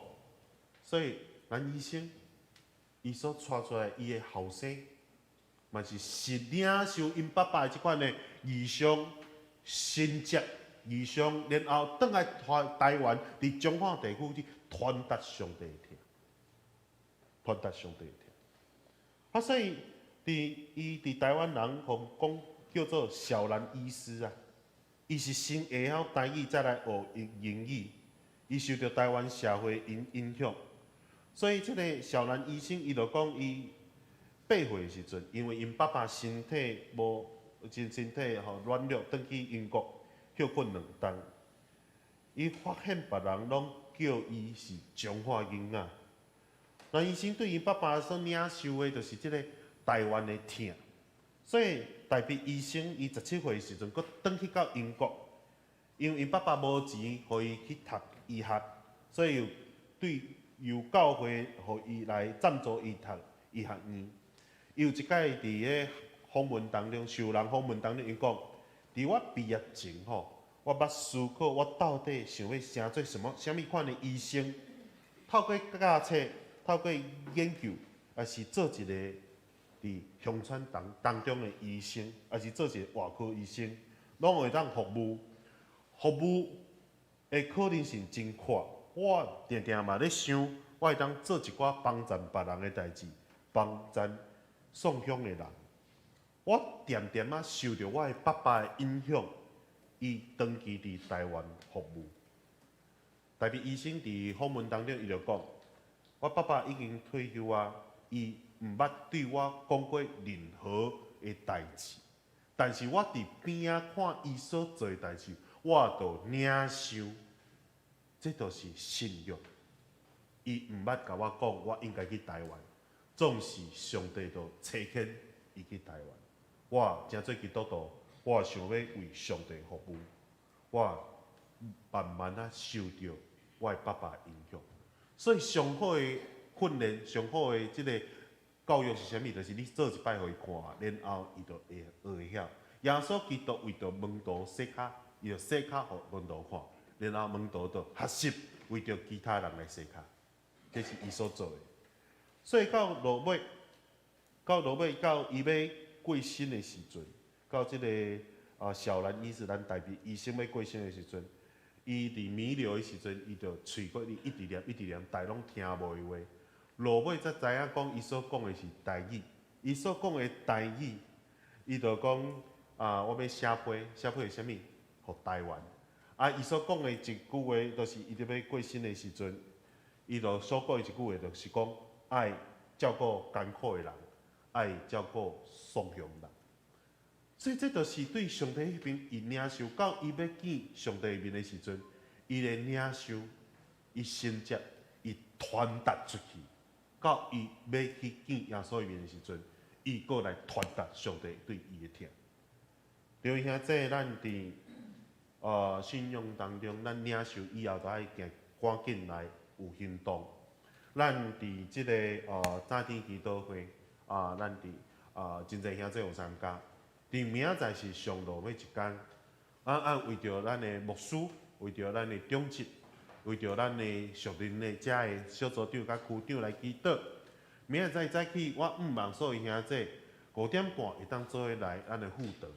B: 所以，咱醫生伊所帶出來伊的後生，嘛是是領受𪜶爸爸的這款的異象、神蹟、異象，然後轉來台灣，佇彰化地區去傳達上帝的疼，傳達上帝的疼。啊，所以佇伊佇台灣人予講叫做小蘭醫師啊，伊是先會曉台語，再來學英語，伊受著台灣社會影響，所以這个小蘭醫生伊就講伊8歲的時陣，因為𪜶爸爸身體無真身體吼軟弱，轉去英國歇睏兩冬，伊發現別人攏叫伊是彰化囡仔。那醫生對𪜶爸爸所領受的，就是這个台灣的疼。所以大筆醫生伊17歲的時陣，閣轉去到英國，因為𪜶爸爸無錢予伊去讀醫學，所以對由教會予伊來贊助伊讀醫學院。伊有一擺佇咧訪問當中，受人訪問當中，伊講：佇我畢業前吼，我捌思考我到底想欲成做什麼、啥物款的醫生。透過教冊、透過研究，抑是做一個佇鄉村當中的醫生，抑是做一个外科醫生，攏會當服務。服務的可能性真闊。我定定嘛咧想，我會當做一寡幫贊別人的代誌，幫贊送鄉的人。我恬恬仔受著我的爸爸的影響，伊長期佇台灣服務。大筆醫生佇訪問當中，伊就講：我爸爸已經退休啊，伊毋捌對我講過任何的代誌，但是我佇邊仔看伊所做的代誌，我就領受，這就是信仰。伊毋捌共我講，我應該去台灣，總是上帝就差遣伊去台灣。我成做基督徒，我想欲為上帝服務，我慢慢仔受著我的爸爸影響。所以上好的訓練，上好的這个教育是啥物？就是你做一擺予伊看，然後伊就會學會曉。耶穌基督為著門徒洗跤，伊就洗跤予門徒看，然後門徒就學習為著其他人來洗跤，這是伊所做的。所以到落尾，到落尾到伊欲過身的時陣，到這个小蘭醫師，咱大筆醫生欲過身的時陣，伊佇彌留的時陣，伊就喙閣一直念，一直念，大攏聽無的話。落尾才知影講，伊所講的是台語，伊所講的台語，伊就講啊，我欲寫批，寫批是啥物？予台灣。啊，伊所講的一句話，就是伊佇欲過身的時陣，伊就所講的一句話，就是講愛照顧艱苦的人，愛照顧喪鄉人。所以這就是對上帝彼邊，伊領受到伊欲見上帝面的時陣，伊的領受，伊承接，伊傳達出去，到伊欲去見耶穌的面的時陣，伊閣來傳達上帝對伊的疼。對兄弟，咱佇信仰當中，咱領受以後，就愛行趕緊來有行動。咱佇這个早天祈禱會啊，咱佇真濟兄弟有參加。佇明仔載是上落尾一工，啊，為著咱的牧師，為著咱的長執，為著咱的屬靈的遮的小組長佮區長來祈禱。明仔載早起，我向望所有兄弟5點半會當做伙來咱的副堂，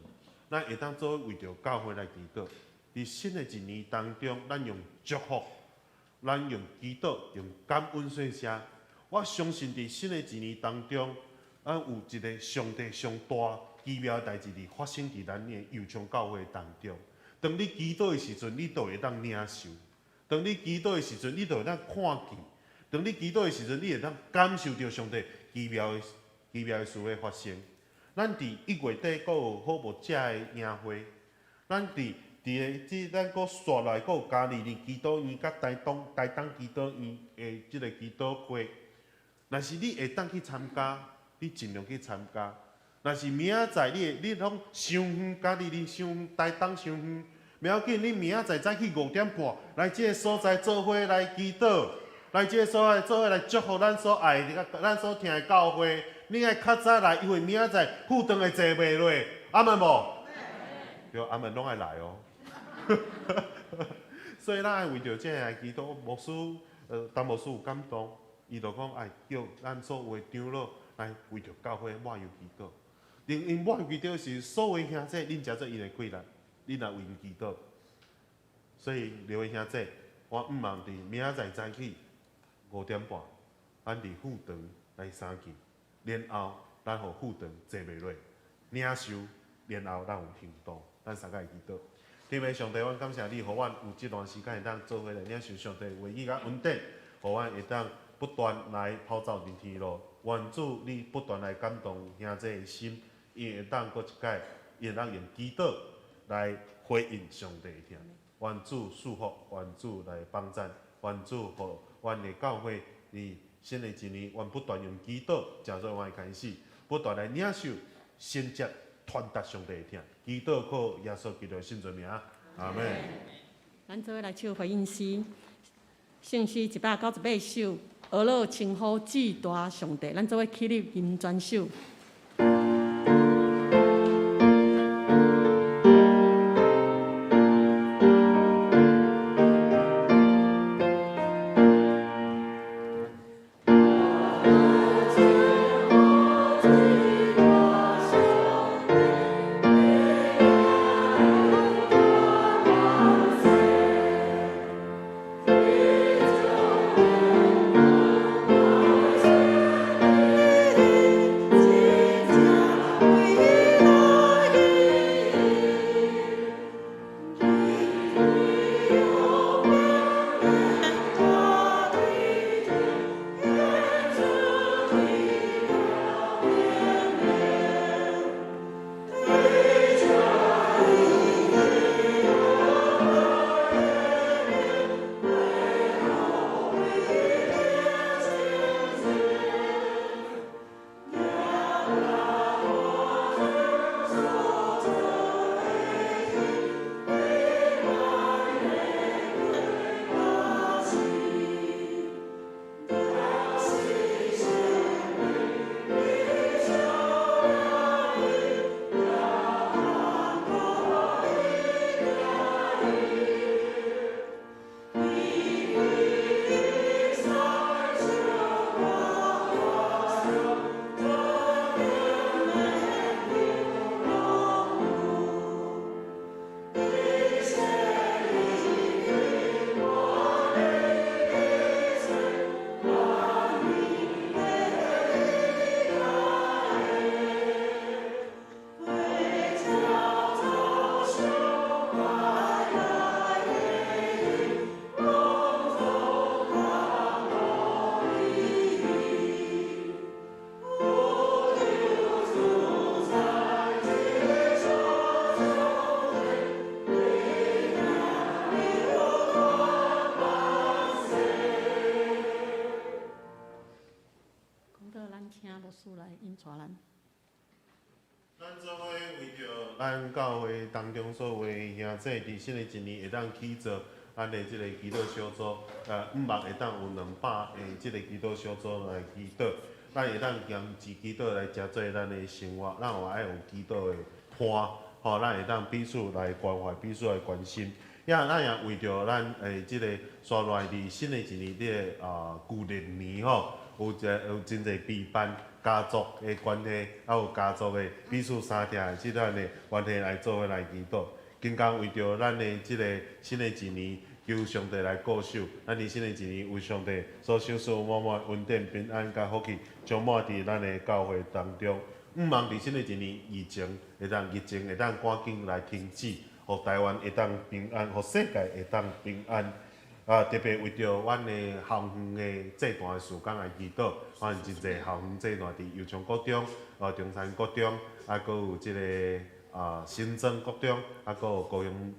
B: 咱會當做伙為著教會來祈禱。佇新的一年當中，咱用祝福，咱用祈禱，用感恩說聲。我相信佇新的一年當中，咱有一个上帝上大奇妙的代誌佇發生佇咱的右昌教會當中。當你祈禱的時陣，你就會當領受；當你祈禱的時陣，你就會當看見；當你祈禱的時陣，你會當感受著上帝奇妙的奇妙的事咧發生。咱佇1月底閣有好牧者的營會，咱佇佇個這咱閣紲來閣有嘉利里祈禱院佮台東台東祈禱院的這个祈禱會。若是你會當去參加，你盡量去參加。若是明仔載你會你攏傷遠，嘉利里傷遠，台東傷遠，袂要緊，你明仔載早起5點半來這个所在做伙來祈禱，來這个所在做伙來祝福咱所愛的、咱所疼的教會。你愛較早來，因為明仔載副堂會坐袂落，阿們無？對，阿們攏愛來哦。所以咱愛為著這个來祈禱，牧師，陳牧師有感動，伊就講愛叫咱所有的長老來為著教會抹油祈禱。因𪜶抹油祈禱時，所有兄弟恁誠做𪜶的氣力，恁來為𪜶祈禱。所以劉兄弟，我向望佇明仔載早起5點半，咱佇副堂來相見，然後咱予副堂坐袂落，領受，然後咱有行動，咱三個會祈禱。天父上帝，阮感謝你，予阮有這段時間會當做伙來領受上帝話語佮恩典，予阮會當不斷來跑走佇天路。願主你不斷來感動兄弟的心，伊會當閣一擺，伊會當用祈禱來回應上帝的疼。願主賜福，願主來幫贊，願主予阮的教會佇新的一年，阮不斷用祈禱，成做阮的開始，不斷來領受神蹟傳達上帝的疼。祈禱靠耶穌基督的聖名，阿們。
A: 咱做伙來唱回應詩，聖詩198首，呵咾稱呼至大上帝。咱做伙起立吟全首。
B: 咱做伙為著咱教會當中所有的兄弟，佇新的一年會當起做咱的這个祈禱小組，向望會當有200个這个祈禱小組來祈禱，咱會當堅持祈禱來成做咱的生活，咱嘛愛有祈禱的伴，吼，咱會當彼此來關懷，彼此來關心。也咱也為著咱的這個紲落來佇新的一年這个舊曆年吼，有一個有真濟陪伴。家族的關係，還有家族的彼此相疼的這段的關係來做伙來祈禱。今天為著咱的這个新的一年，求上帝來顧守。咱佇新的一年，有上帝所賞賜滿滿恩典、平安佮福氣，充滿佇咱的教會當中。向望佇新的一年，疫情會當疫情會當趕緊來停止，予台灣會當平安，予世界會當平安。啊，特別為著阮的校園的祭壇的事工來祈禱，阮真濟校園祭壇佇油松國中、中山國中，啊，閣有這个新莊國中，啊，閣有高雄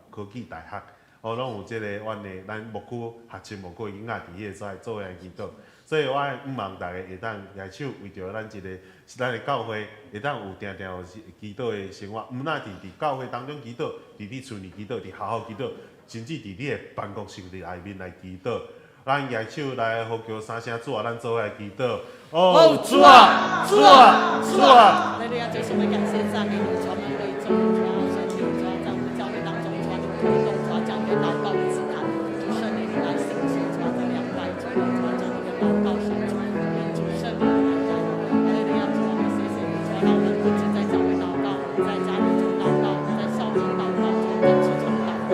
B: 科技大學，哦，攏有這个阮的咱牧區學習牧區的囡仔佇彼个所在做伙來祈禱。所以我向望大家會當舉手為著咱這个咱的教會會當有定定有祈禱的生活，毋但佇教會當中祈禱，佇你厝裡祈禱，佇學校祈禱。甚至佇你的辦公室內面來祈禱，咱舉手來呼叫三聲主啊，咱做伙來祈禱。哦，主啊，主啊，主啊！
A: 來，來，就是我們感謝讚美你，專門為眾主啊，聖靈主啊，在我們教會當中，主啊，你推動主啊，將你的禱告祭壇，主聖靈你來興起，主啊，在200主啊，將你的禱告小組，主聖靈來，來，來，主啊，謝謝你，主啊，讓我們不止在教會禱告，我們在家裡中禱告，我們在校園禱告，主在職場禱告。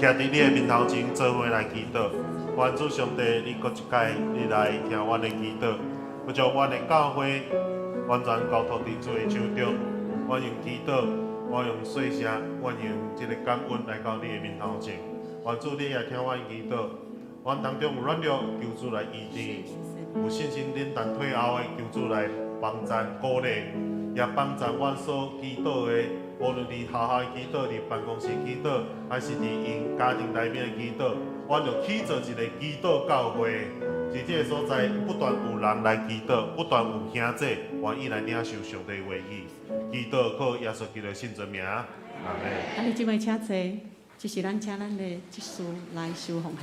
B: 徛佇你的面頭前做伙來祈禱，願主上帝，你閣一擺，你來聽阮的祈禱，我將阮的教會完全交託佇主的手中。阮用祈禱，阮用細聲，阮用這个感恩來到你的面頭前。願主你也聽阮祈禱，阮當中有軟弱，求主來醫治；有信心冷淡退後的，求主來幫贊鼓勵，也幫贊阮所祈禱的。無論佇學校祈禱、佇辦公室祈禱，還是佇𪜶家庭內面祈禱，阮就起做一个祈禱教會，佇這个所在不斷有人來祈禱，不斷有兄弟願意來領受上帝話語。祈禱靠耶穌基督聖尊名，阿們。
A: 啊，你這擺請坐，這是咱請咱的執事來收奉獻。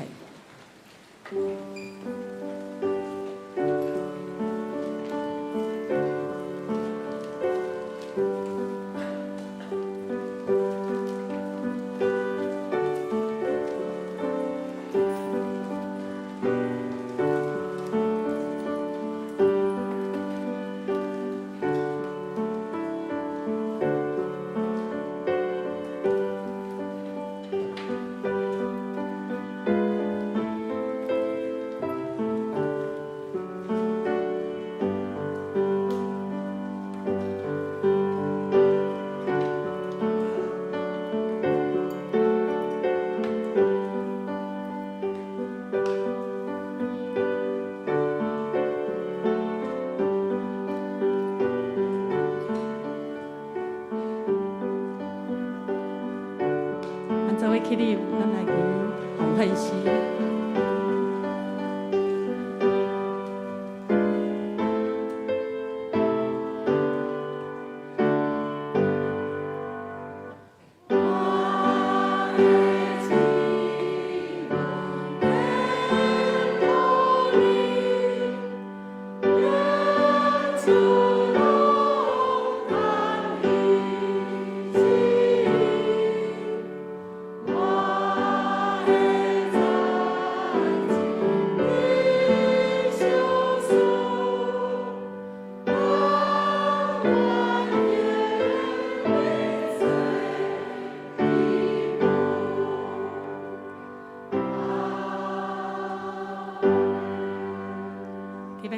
A: 做伙起立，咱來吟奉獻詩。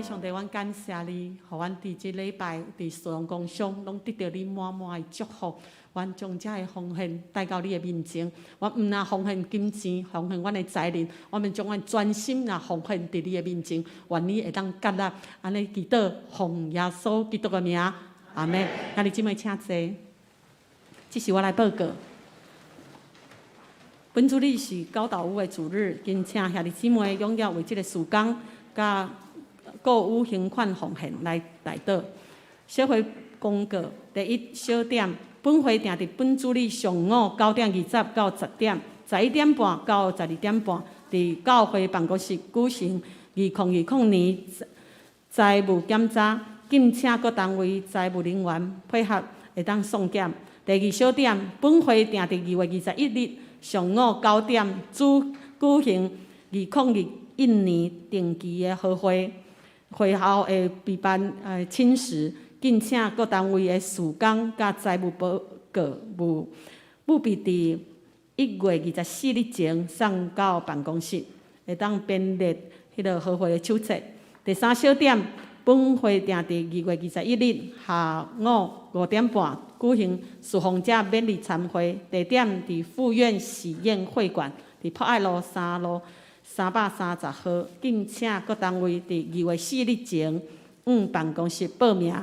A: 上帝，阮感謝你，予阮佇這禮拜佇四龍工商，攏得著你滿滿的祝福。阮將這个奉獻帶到你的面前，阮毋但奉獻金錢，奉獻阮的財力，我們將阮專心來奉獻佇你的面前，願你會當接納。按呢祈禱，奉耶穌基督的名，阿們。兄弟姊妹請坐，這是我來報告。本主日是高島屋的主日，謹請兄弟姊妹踴躍為這个事工，佮購物行款奉獻來代禱。小會公告：第一小點，本會定佇本主日上午9點20到10點，11點半到12點半，佇教會辦公室舉行2020年財務檢查，敬請各單位財務人員配合，會當送檢。第二小點，本會定佇2月21日上午9點主舉行2021年定期的合會，會後會備辦寢食，敬請各單位的事工佮財務報告務務必佇1月24日前送到辦公室，會當編列彼个合會的手冊。第三小點，本會定佇2月21日下午5點半舉行侍奉者勉勵餐會，地點佇富苑喜宴會館，佇博愛路3路330號。敬請各單位佇2月4日前往辦公室報名，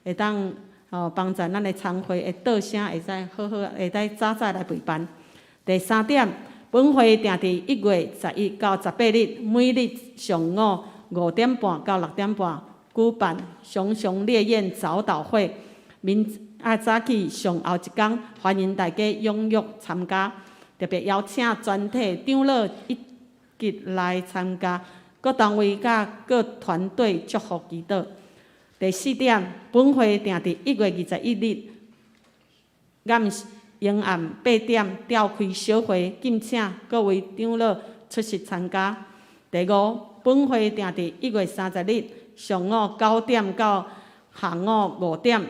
A: 會當幫助咱的餐會的桌聲會使好好，會使早早來備辦。第三點，本會定佇1月11到18日，每日上午5點半到6點半舉辦熊熊烈焰早禱會，明早起上後一工，歡迎大家踴躍參加，特別邀請全體長老一齊來參加，各單位佮各團隊祝福祈禱。第四點，本會定佇1月21日暗迎暗8點召開小會，敬請各位長老出席參加。第五，本會定佇1月30日上午9點到下午5點，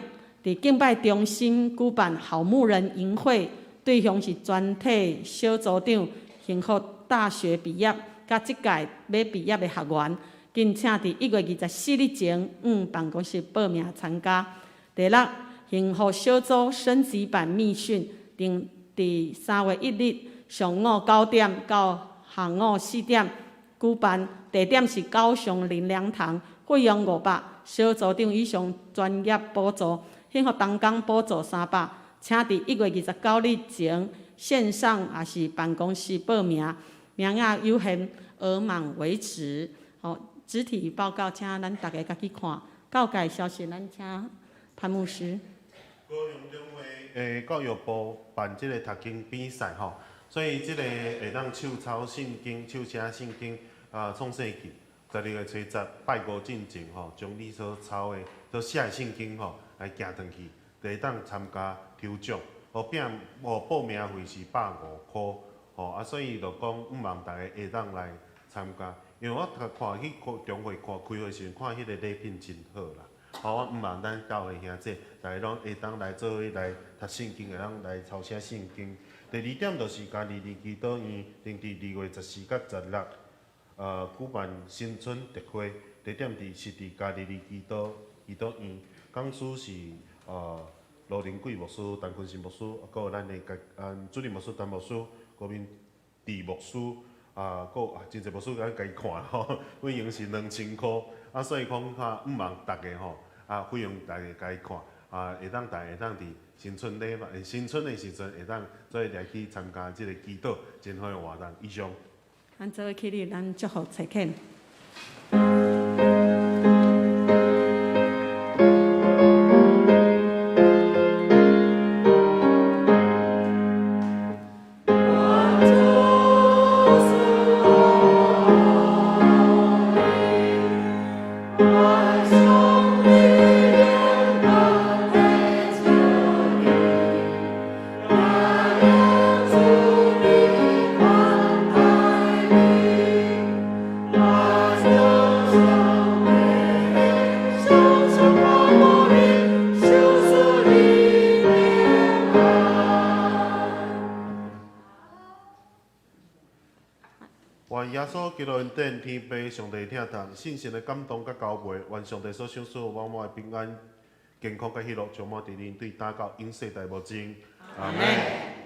A: 佇敬拜中心舉辦好牧人營會，對象是全體小組長、幸福大學畢業佮這屆欲畢業的學員，敬請佇1月24日前往辦公室報名參加。第六，幸福小組升級版密訓，定佇3月1日上午9點到下午4點舉辦，地點是高雄林良堂，費用500，小組長以上專業補助，幸福同工補助300，請佇1月29日前線上抑是辦公室報名，名額有限，額滿為止。好，肢體報告，請咱大家家己看。教界消息，咱請潘牧師。
B: 高雄中會教育部辦這个讀經比賽吼，所以這个會當手抄聖經、手寫聖經啊，創世記12月初10拜五進前吼，將你所抄的、所寫的聖經吼來寄轉去，就會當參加抽獎。報名費是150箍吼，啊，所以就講毋望大家會當來參加，因為我看去中會看開會時陣，看彼个禮品真好啦。吼，我毋望咱教會兄弟，大家攏會當來做伙來讀聖經，會當來抄寫聖經。第二點就是嘉義祈禱院，定佇2月14佮16，舉辦新春特會，地點是佇嘉義祈禱院，講師是羅林貴牧師、陳坤信牧師，閣有咱的主任牧師陳牧師、郭明志牧師，啊，閣有真濟牧師咱家己看吼，費用是2000箍，啊，所以講較毋望逐家吼，啊，費用逐家家己看，啊，會當逐家會當佇新春禮拜，新春的時陣會當做伙來去參加這个祈禱，真好的活動。以上。
A: 咱做伙起立，咱祝福差遣。
B: 願耶穌基督恩典、天父上帝疼痛、聖神的感動佮交陪，願上帝所賞賜滿滿的平安、健康佮喜樂，充滿佇恁對今到永世代無盡。阿們。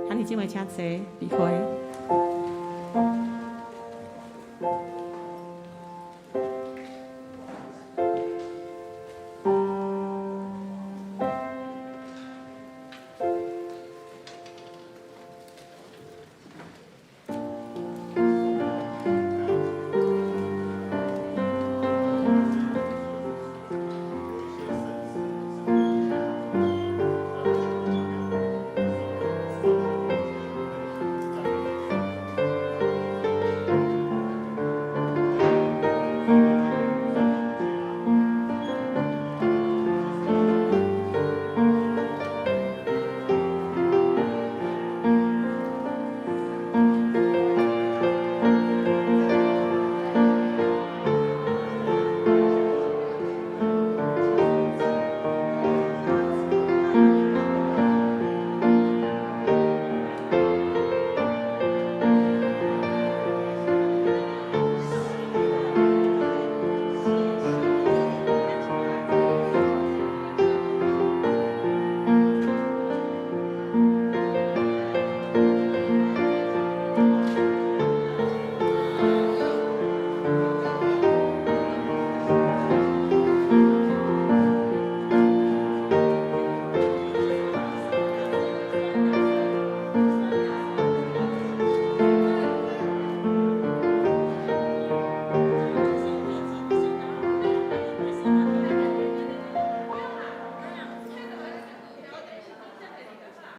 A: 兄弟姊妹，請坐，離開。